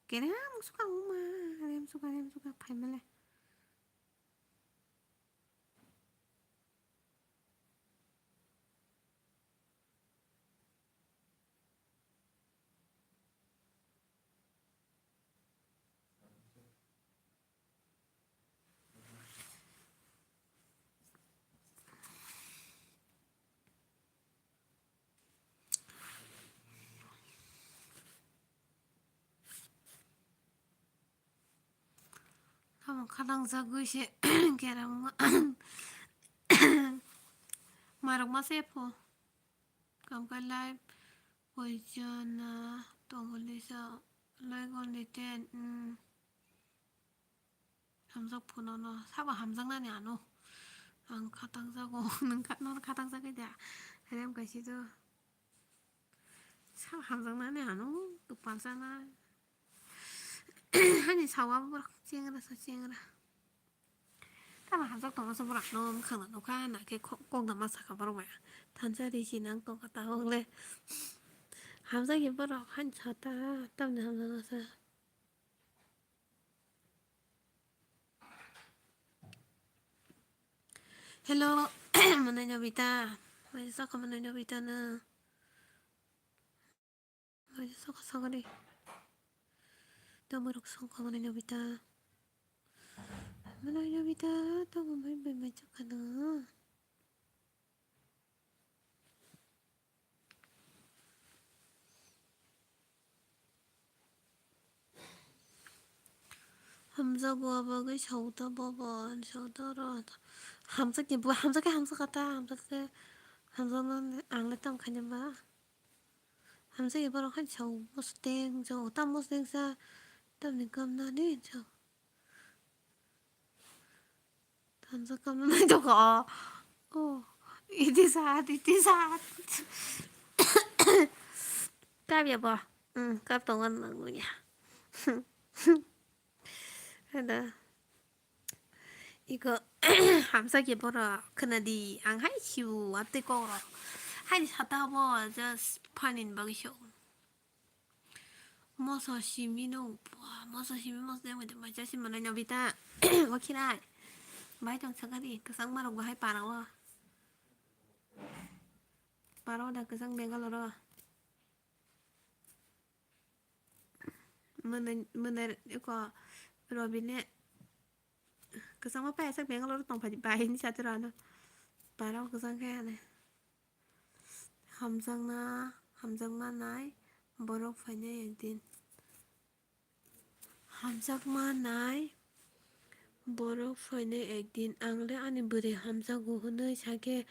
Kerem swkang ma, rem swkang, rem swkang phai bwle. Tamo khatangjagwi se kerem wngma. Marok ma se pho. Kam kai live poisa na tongo Lisa, like only ten, mm. Hamjak phuno no, sabo hamjaknani ano. Ang khatangjago, nwng kha-, nono khatangjagwi da. Rem kaisi do. Sabo hamjaknani ano, kwpal sana. Hani sawa borok chengra sa chengra. Tamo hamjak tongma se borok no mwkhang no nukha, na khe kok, kok da ma sakha borok bai. Thansa ri si nang tongkha ta hwngle. Hamjak hi borok hani sa ta, tamni hamjak sa. Hello, mwnwi Nobita. Waisa kha mwnwi Nobita no. Waisa kha sagani. Tamurok song kha mwnwi Nobita. Mwnwi Nobita, tamo bai bai mai chakha no. Hamjakgo abagwi sauda bobo, sauda oro. Hamjakni bo, hamjakhe hamjakha ta, hamjakhe hamjaknani ang le tamo khaina ba. Hamjak ya borok hai chao, mosodeng chao, tam mosodeng cha, tamni kamnani chao. Tansa kamna nai toko. Oh, iti sat, iti sat. Kap ya bo? Hmm, kap tongo nang ya. Ada. Iko hamsa ke boro khna di. Ang hai siu atwi kok rok. Hai sata bo just fun in bagwi so. Moso simi no, bua, moso simi moso yang macam macam sih mana nyobita. Wakilai. Bai tong sakari, kesang marok bahai parao. Parao da kesang Bangalore. Mana, mana ko Robine. Kesang apa ya sak Bangalore tong pai, bai ini satu rano. Parao kesang kayak aneh. Hamjakna, hamjakma nai borok phainai ekdin. Hamjakma nai borok phainai ekdin. Ang le ani bwrwi hamjago hwnwi sakhe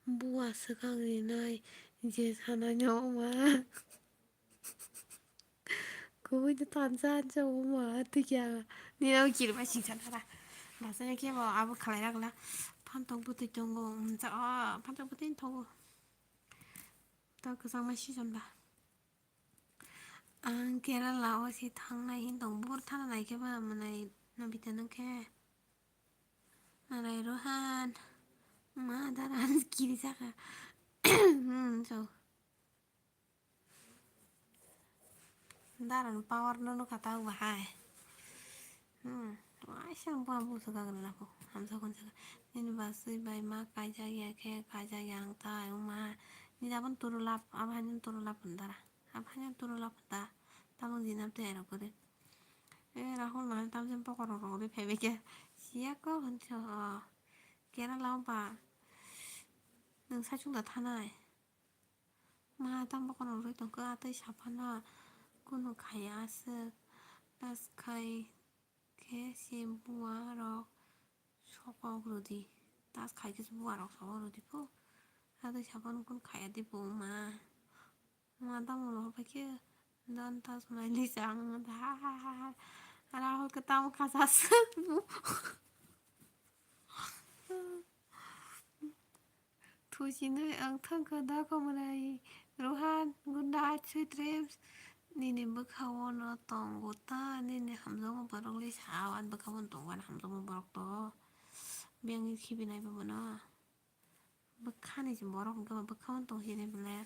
bua swkang rinai je sanai no ma. Kubui no tansa ansa uma twi kya. Nino kirima singsa nara. Basanya khe bo abo khalai ragla. Phantok bwtwi tongo. Umsa o phantok bwtwi tongo. Ta kwchangma season ba. Ang Kerala o se thangnai hin tong bor thana nai khe ba manai Nobita nung khe. Manai Rohan. Ma daran kiri saka. Hmm, so. Daran power no nukha ta bahai. Hmm, waisa bua busu gagra lapo. Hamsa khonsa. Nini basui bai ma kaijak ya khe, kaijak ya ang ta, ayung ma. Ni jabon turu lap, abo haino turu lap hwn dara. Abo haino turu lap hwn da. Tabuk jinam tei airok kwrwi. E Rahul no tamjani pokoro rok ri phaibai khe. Siya ko hwn se o. Kerala o ba. Nwng saichung da thanai. Ma tam bokhorok rwi tongkha, atwi saphano kunu khaiya aswk. Tas khai khe se bua rok sokok rwdi. Tas khai khe se bua rok sokok rwdi pho. Atwi saphano kunu khaiya di bo ma. Ma tamo no pai khe dan tas mai li chang da. Rahul khe tamo khasa aswk bu. Thuchinwi ang thangkha da khomrai. Rohan, good night, sweet dreams. Nini bwkhao no tongo ta, nini hamjakma borok le sa, ani bwkhao no tongo, ani hamjakma borok to. Biyang khibi nai bo bono. Bwkhani se borok hwnkhe bo bwkhao no tong sini bwle.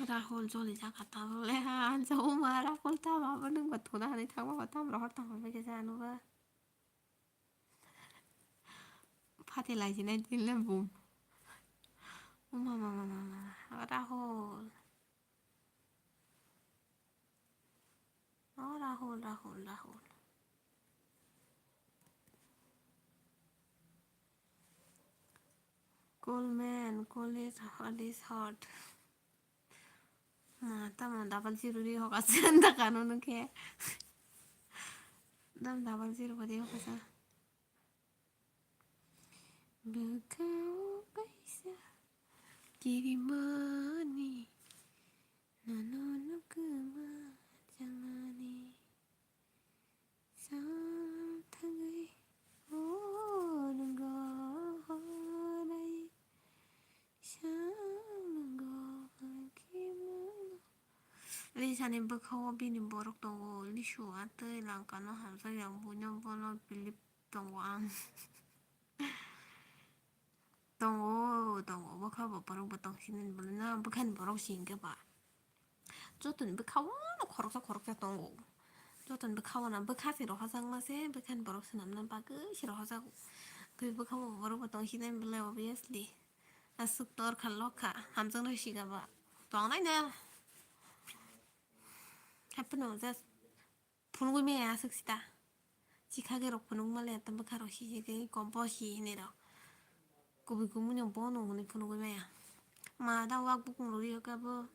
Rahul joli jakha ta bwle, ha, hamjakma Rahul tamo abo nwng bo thuna hinwi thangma bo tam rohor tongma bai khe sa ano ba. Phathe laijinai tini le bum. O mama, mama, mama. O Rahul. O Rahul, Rahul, Rahul. Cool man, cool is hot, is hot. Ma, tamo double zero ri hoka se anda kanu nung khe. Dam double zero badi hoka sa. Bwkhao kaisa kirimani, nono nukuma changani. Sa thangwi o nungo horai, sa nungo khimano. Lisani bwkhao bini borok tongo, lisu atwi langkano hamjakya, buino bono pilip tongo ang. Tongo, tongo, bwkha bo borok bo tong sini bwlwino bwkhani borok si hinkhe ba. Jotoni bwkhao no khoroksa khoroksa tongo. Jotoni bwkhao no bwkha se rohorjakma se bwkhani borok swnamna bagwi se rohorjago. Tei bwkhao bo borok bo tong sini bwlai obviously. Aswk tor kha lok kha hamjaknai siga ba. Tongnai no. Happy no just. Phunugwi maya aswk sita. Chikha khe rok phunuk male tam bwkha rok si si khe kompo si hinwi rok. Kubui kumui no bono hwnwi phunugwi maya. Ma da wak bukung rok ri khe bo.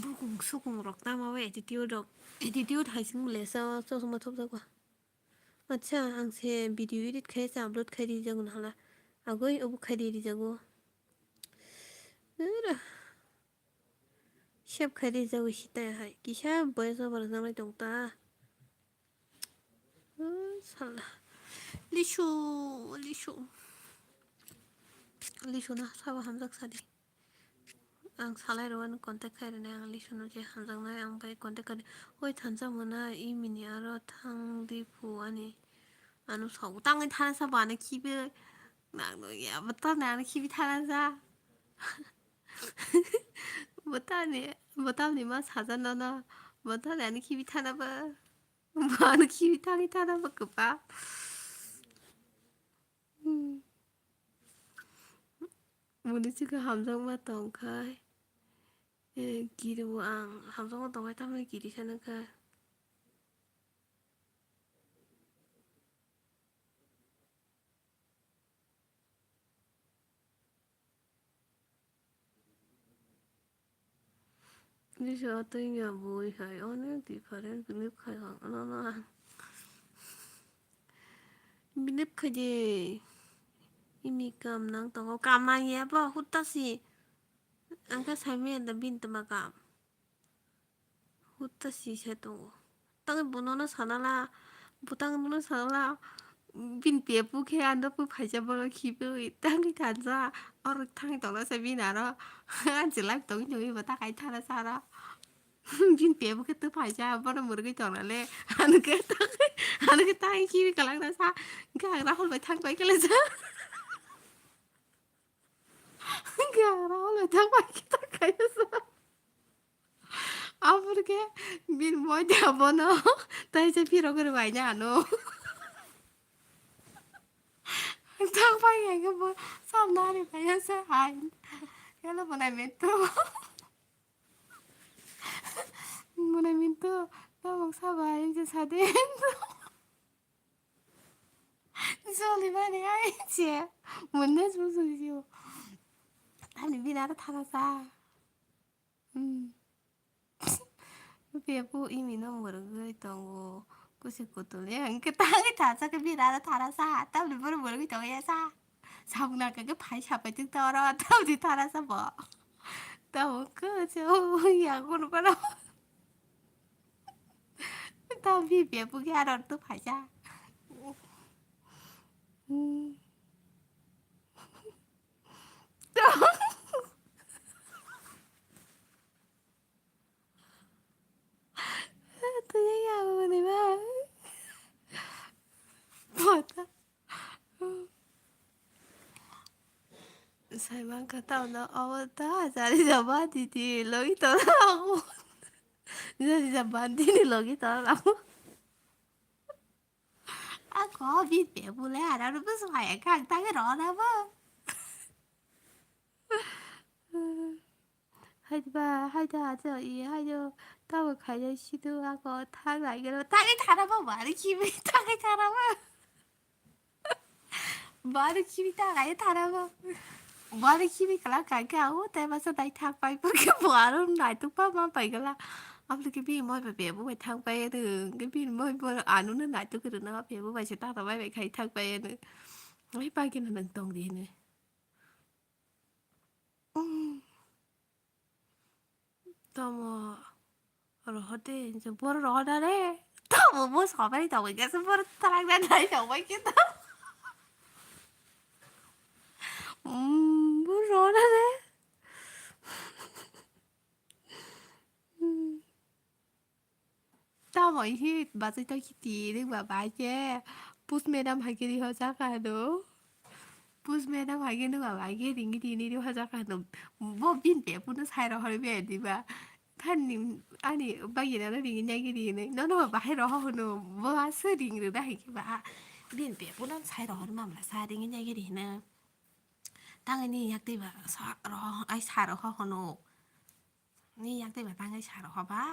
Bukung sukung rok tamo attitude rok. Attitude hai sing le sa chosma thopjak ba. Acha, ang se video edit khai se upload khai rijago nahala. Agoi obo khai rijago. Ura. Save khai rijago hitai hai. Kisa voice over rwjaknai tong ta. Ura sala. Lisu, lisu. Lisu na sabo hamjak sadi. Ang salai rw ani contact khai rwnai, ang lisu no je hamjaknai, ang bai contact khai. Oi thansa mona imini aro thang di phu ani. Ano sok tangwi thana sa bana khibi. Nang no ya bata na ani khibi thana sa. Bata ni, bata ni ma saja no na. Bata ni ani khibi thana ba. Bana khibi thangwi thana ba kapa. Hmm. Muni chikha hamjakma tongkhai. Eh, giri bo ang hamjakma tongkhai, tamni giri khe nangkha. Jesa twi ya bui hai onek different believe khai ang ano na. Believe khai de. Ini kam nang tongo, kam nang ya ba hutta si. Ang khe sai manya da bini tma kam. Hutta si se tongo. Tangwi bono no sana la, bwtang no sana la, bini pepu khe ando pui phaisa bono khibiwi tangwi thansa, oro thangwi tongna se bini aro, anse live tongwi tongwi bo takai thana sa aro, bini pepu khe twi phaisa bono mwrwgwi tongna le, ano khe tangwi, ano khe tangwi khibi kwlangna sa, hwnkhe ang Rahul bai thang pai khe le sa. Gara ole thang pai khe ta kaya sa. Aboni khe bini moi da bono tai se phirok rwbai na ano. Thang pai khe bo samna ri pai sa hai. Kelo bo nai meto. Bo nai meto. Tabok sa bai je sa de. Joli mani ai che. Munda su su yo. Ani bina ta thana sa. Hmm. Pepu imi no mwrwgwi tongo. Kusi kutul ya. Hwnkhe tangwi thansa khe bina ta thana sa. Tamni boro mwrwgwi tongo ya sa. Sabuk nang khe phai sapai tik ta oro. Tamni thana sa bo. Tamo khe se o ya kono kono. Tamo bini pepu khe aro tu phaisa. Tuya ya mani ba. Bota. Sai mangkha tamo no obo ta jari jaba titi logi toro. Jari jaba tini logi toro. Ako bini pepu le ara ro bwswk hai kha ang tangwi rw na bo. Hai ba, hai da, ajo, i, hai do, tamo khaijak sido, ako thang lai gano, thangwi thana ba, bari khibi, thangwi thana ba. Bari khibi, thangwi thana ba. Bari khibi kala kha khe, o, tai masa dai thang pai, pa khe, bo aro naituk pa ma pai gala. Aboni khe bini moi ba, bebo bai thang pai, ado, khe bini moi bo, ano no naituk rwna, bebo bai se ta ta bai bai khai thang pai, ado. Ai, pa khe no nang tong di, hino. Tamo rohor de, je bor rohor da re. Tamo bo sobai tamo gese bor talang da dai sobai ke to. Mm, bor rohor da re. Mm. Tamo hi bachai tong kiti ring ba bai ke. Pus madam hai ke ri ho jaka do. Pus madam hai ke nung ba bai ke ring di ni ri ho jaka do. Bo bin pe puno sai ro hor be di ba. Than ni ani ba ye na ring nya ke ri ne. No no ba hai ro ho no. Bo a se ring ri da hai ke ba. Bin pe puno sai ro hor mam la sa ring nya ke ri ne. Tang ni yak te ba sa ro ai sa ro ho no. Ni yak tei ba tang kai sa rw kha ba?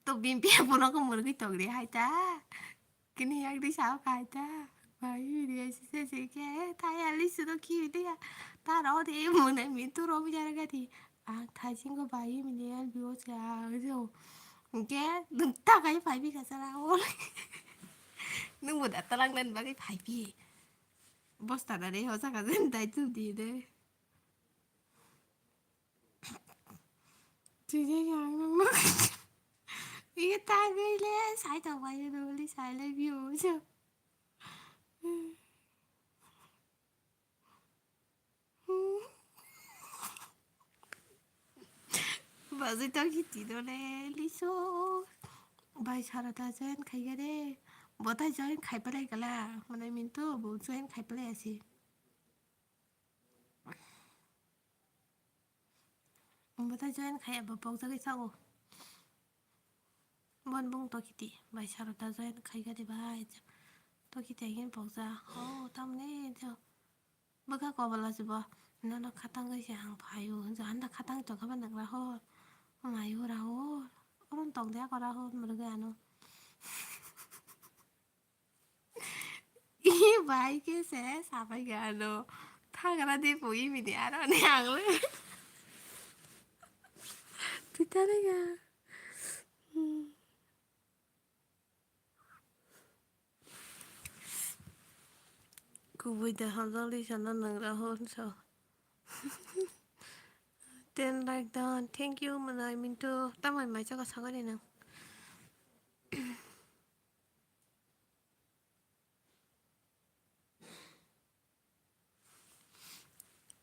To bini biya bono khe mwrwgwi tong di hai ta. Kini yak tei sa kha hai ta. Bai ri ai si se se khe ta ya li su do khi di ya. Ta ro de mone mi tu ro mi jara ga di. Ang thai sing ko bai mi ne al bi o cha jo. Hwnkhe nwng ta kai pai bi kha cha ra o. Nwng bo da talang len bagwi phai phi. Bosta da re ho jaga jen dai tu di de. Twi de yang nang no. Iye ta gwi le sai ta bai no li sai le bi o jo. Bazai tong hiti dole liso. Bai sarata join khaiga de. Botai join khai palai kala. Mane minto bo join khai palai asi. Botai join khai abo pokjagwi sao. Bon bung tokiti bai sarata join khaiga de bai. Tokiti agin pokja. Oh, tamne jo. Bwkha kobola se bo, nono khatangwi se ang phaio, hinsa handa khatang tongkha ba nagra hor, maio ra hor, oron tong de ako ra hor, mwrwgwi ano. Ih, bai khe se sabai ga ano, thagra de pui mini aro ni ang le. Titare ga. Hmm. Kubui de hamjakli sana nangra hwn so. Ten like dan. Thank you, mwnai mintu. Tamai mai chaka sagani nang.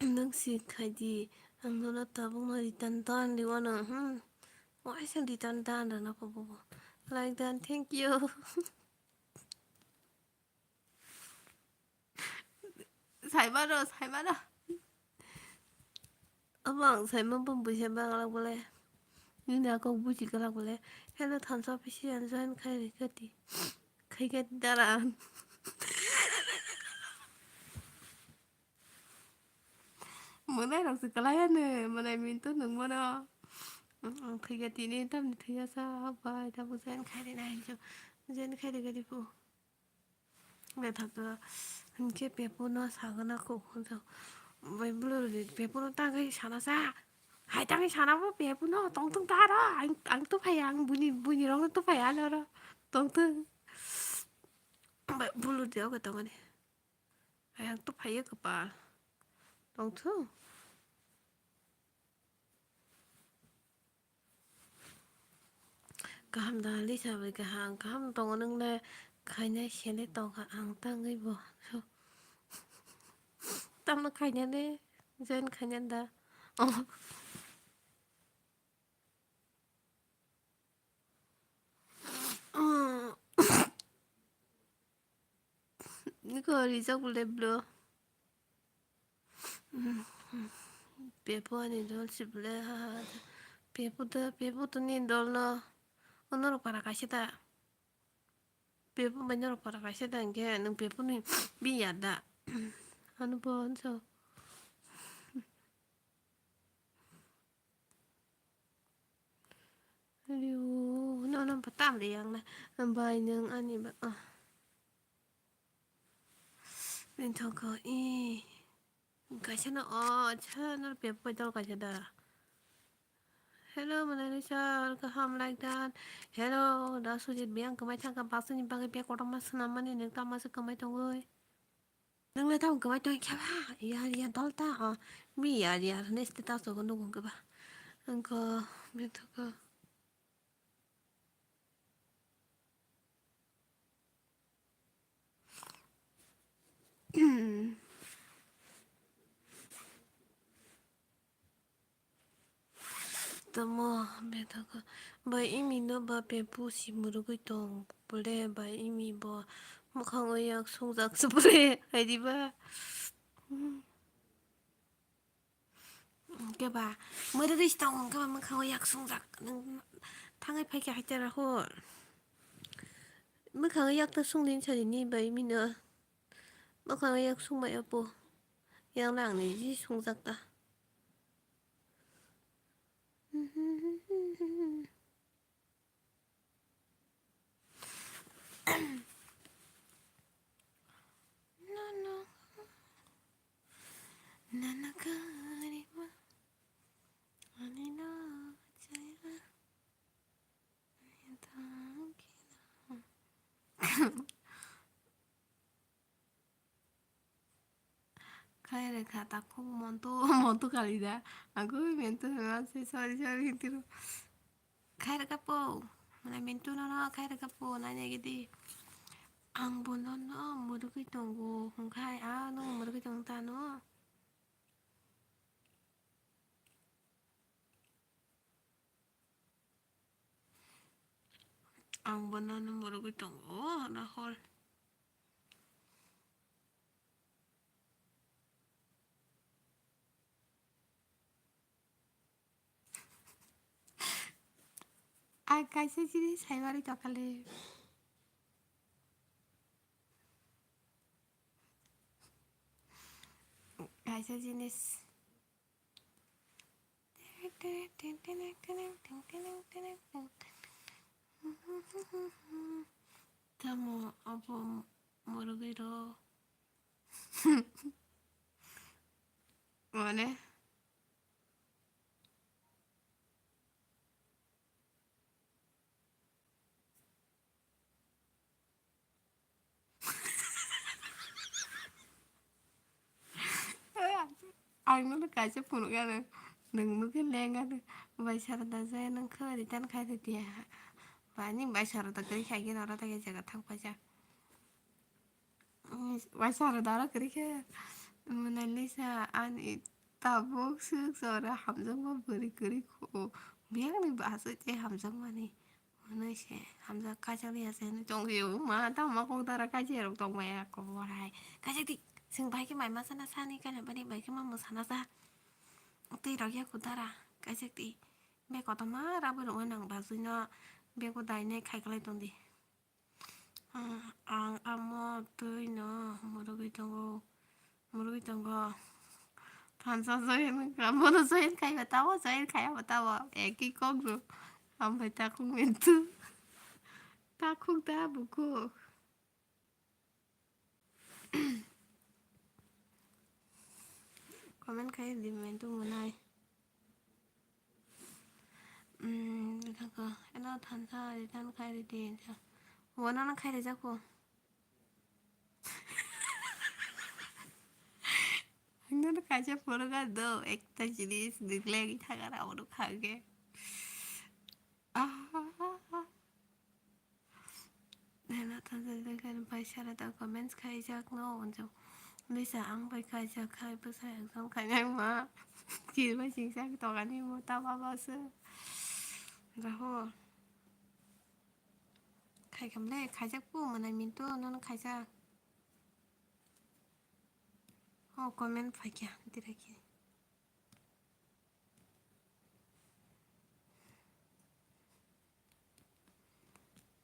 Nwng si khai di, ang nono tabukno return dan riwano, hmm. Waisa return dan rwna pho bobo. Like dan, thank you. Saimano, saimano. Omo ang saima bo buji bagwlak bole. Nini akok buji gwlak bole. Hello, thansa official join khai rikha di. Khai khe dara. Mwnai rok se kwlai ano, mwnai mintu nung mano. Ang thwiya tini tamni thwiya sa bai tabuk join khai rina hinjo. Join khai rikha di pu. Bethaka hinkhe pepo no sagana kok hinjo. Bai bulu pepo no tangwi sana sa. Hai tangwi sana bo pepo no tongthung ta ro. Ang, ang tuphai ang buni, buni rok no tuphai ano ro. Tongthung. Bai bulu de oke tongani. Ayang tuphaiya kwpal. Tongthung. Kaham da Lisa bai kaham, kaham tongo nwngle khainai sele tongkha ang tangwi bo. Tamno khainani join khainani da. Oh. Niko rijak bole bro. Pepo ani dol si bole ha ha. Pepo da, pepo to ni dol no. Ono rok para kaisa da. Pepo bai norok para kaisa da hingke nwng pepo ni biyar da. Ano bo hanso. Riu, no, no, batam de yang na. Bai nwng ani ba, ah. Bini thok ko, i. Kaisa no, o, cha, no, pepo bai dol kaisa da. Hello, Mona Lisa, welcome, like that. Hello, da Sujit, biyang kwmai thangkha, basuni bagwi bag kotorma swnam mani, nwng tamo se kwmai tongwi. Nwng le tamo kwmai tong khe ba? Yar, yar, dol ta, o. Mi yar, yar, ne status o nugo khe ba. Ang ko, mi thok ko. Tamo bethaka bai imi no ba pepo si murugui tong pule bai imi bo mukhang o yak sungjak se pule hai di ba. Hwnkhe ba mwrwgwi se tongo, hwnkhe ba mwkhango yak sungjak. Nwng thangwi phai khe hai tera hor. Mwkhango yak ta sung din sadi ni bai mino. Mwkhango yak sung bai apo. Yang lang ni ji sungjak ta. Nono, nono karima, ani no chaya, ani thangkina. Kha takhuk monto, monto kali da. Aku mentu na se sorry, sorry, tiro. Khairaka po. Mana mentu na na khairaka po, na ne gidi. Ang bono no murugwi tongo, hwnkhai a no murugwi tong ta no. Ang bono no murugwi tongo, na hor. Ang kaisa jinis saimanwi tongkha le. Kaisa jinis. Tamo abo murugwi rw. Mane? Ang nono kaisa phunukgano, nwng nukhe lengano, bai sara da jai nwng khe return khai rw diya. Ba ani bai sara da kwrwi khai khe noro tei jaga thang paijak. Bai sara da oro kwrwi khe Monalisa ani tabuk swk jora hamjakma bwrwi kwrwi kho. Biyangni bwswk tei hamjakmani. Hwnwi se hamjak kaijak ya se hwnwi tongwi o ma tamo kok dara kaijak rok tong maya kobor hai. Kaijak di, chwng bai khe mai ma sana sani kailaibari bai khe ma mwsana sa. Twi rok ya kho dara kaijak di. Bek kotorma rabwi rwngwi nang bajwi no bek bo dainai khai kwlai tong di. Ah, ang amo twi no murugwi tongo, murugwi tongo. Thansa join wngkha, bono join khai ba tamo, join khai ba tamo, eki kok no. Hambai takhuk mentu. Takhuk da bukhuk. Comment khai di mentu mwnai. Hmm, thangkha. Eno thansa return khai ridi. Wana na khai rijak ko. Ang nono kaisa phunukha do, ekta jinis nuklai thangkha na abo nukha hwnkhe. Ah. Nana thansa jagani bai sara da comments khaijak no onjo. Lisa ang bai khaijak khai bwsa exam khainai ma. Kirma singsa tongani mo ta baba se. Raho. Khai kamle khaijak pu mana mintu nono khaijak. Oh, comment phaikya diraki.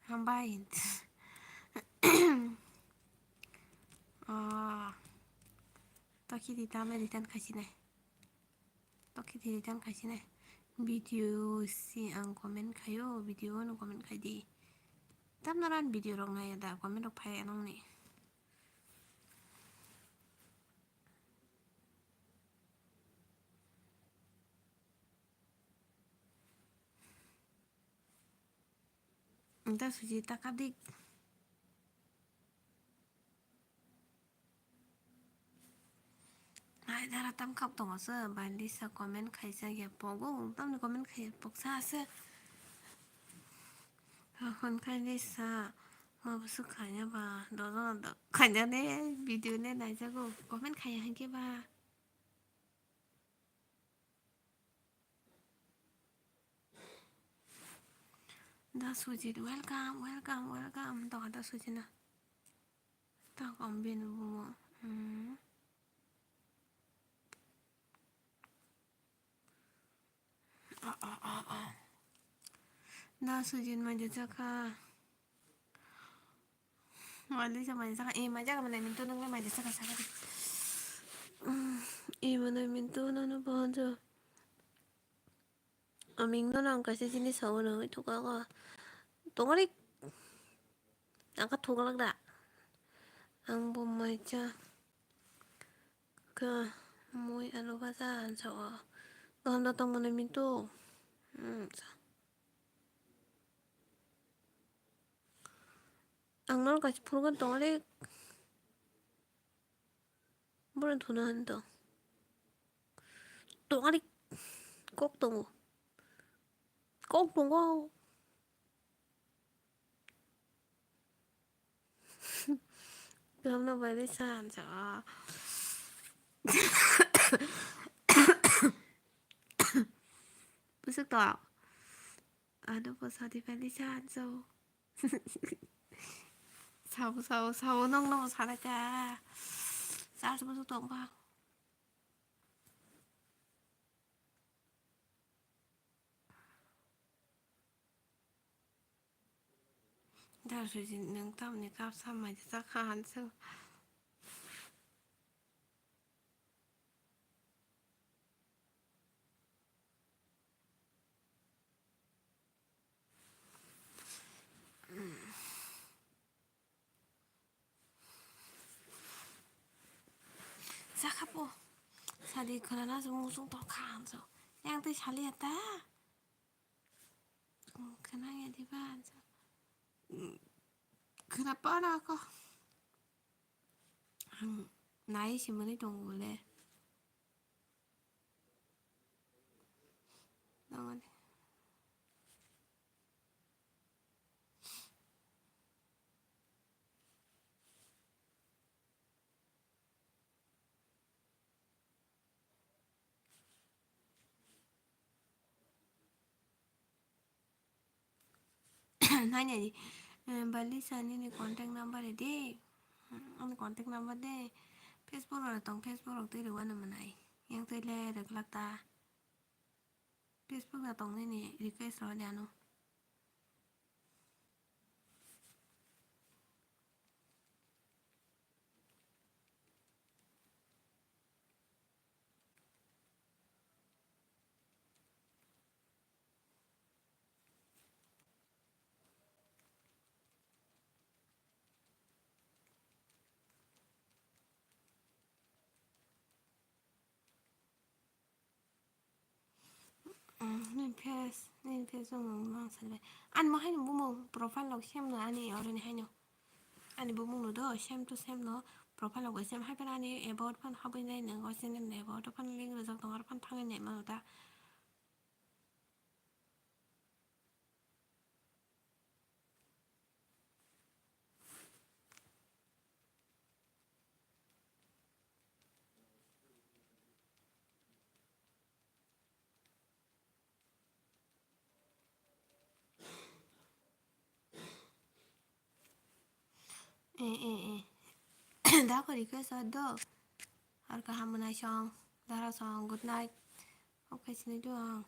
Hambai. Ah. Toki di tame return khasinai. Toki di return khasinai. Video si ang comment khayo, video no comment khai di. Tamno ran video rok nai da comment rok phai anong ni. Anta suji ta kadik. Ai dara tam kap tongo se, bai lisa comment khaijak ya pogo, tamni comment khai poksa ase. Hwn khai lisa, ma busu khanya ba, dodo do khanya ne, video ne naijago, comment khaya hwnkhe ba. Da Sujit, welcome, welcome, welcome. Tokha da Sujit na. Tak om bini bumo. Hmm. Ah, ah, ah, ah. Da Sujit mai de chakha. Mai de chakha, mai de chakha. Eh, mai jaga mana mintu nang mai de chakha, chakha. Hmm, eh, mana mintu nang no bonjo. Aming no nang kaisa jinis sao na hoi thuka ka. Tongari. Ang ka thuklak da. Ang bo mai cha. Ka mui alu bhaja ang sao. Gaham da tong mani mintu. Hmm, sa. Ang no kaisa phurukha tongari. Bono thuna hwn to. tongani kok tongo. Kok tongo. Gamno bai de san sa. Busuk to. Ano po sadi bai de san so. Sao, sao, sao, nong, nong, sana ka. Sa, sa, busuk tong ba. Dar sui jin nung tamni kap samai de sa khan so. Sakhapo. Sadi khwnana se musung tokha hanso. Yang tei saliya ta. Khwnaya diba hanso. Khwnapana ko. Ang nai se mani tongo le. Nangani. Nai nai di. Eh, Balisa nini contact number di. Hmm, ani contact number de. Facebook rok tong, Facebook rok twi rwano mwnai. Yang twi le rwglak ta. Facebook rok tong nini request rw di ano. Nini face, nini face o mung mang salibai. Ani mo haino bumung profile rok same no ani oroni haino. Ani bumung no do same to same no profile rok bai same hai phano ani about phano habwi nai nang o channel ni about phano link rijak tongo aro phano thangwi nai mano ta. Eh, eh, eh. Da ko request o do. Har kaham mwnai song, dara song, good night. Okay, sini do ang.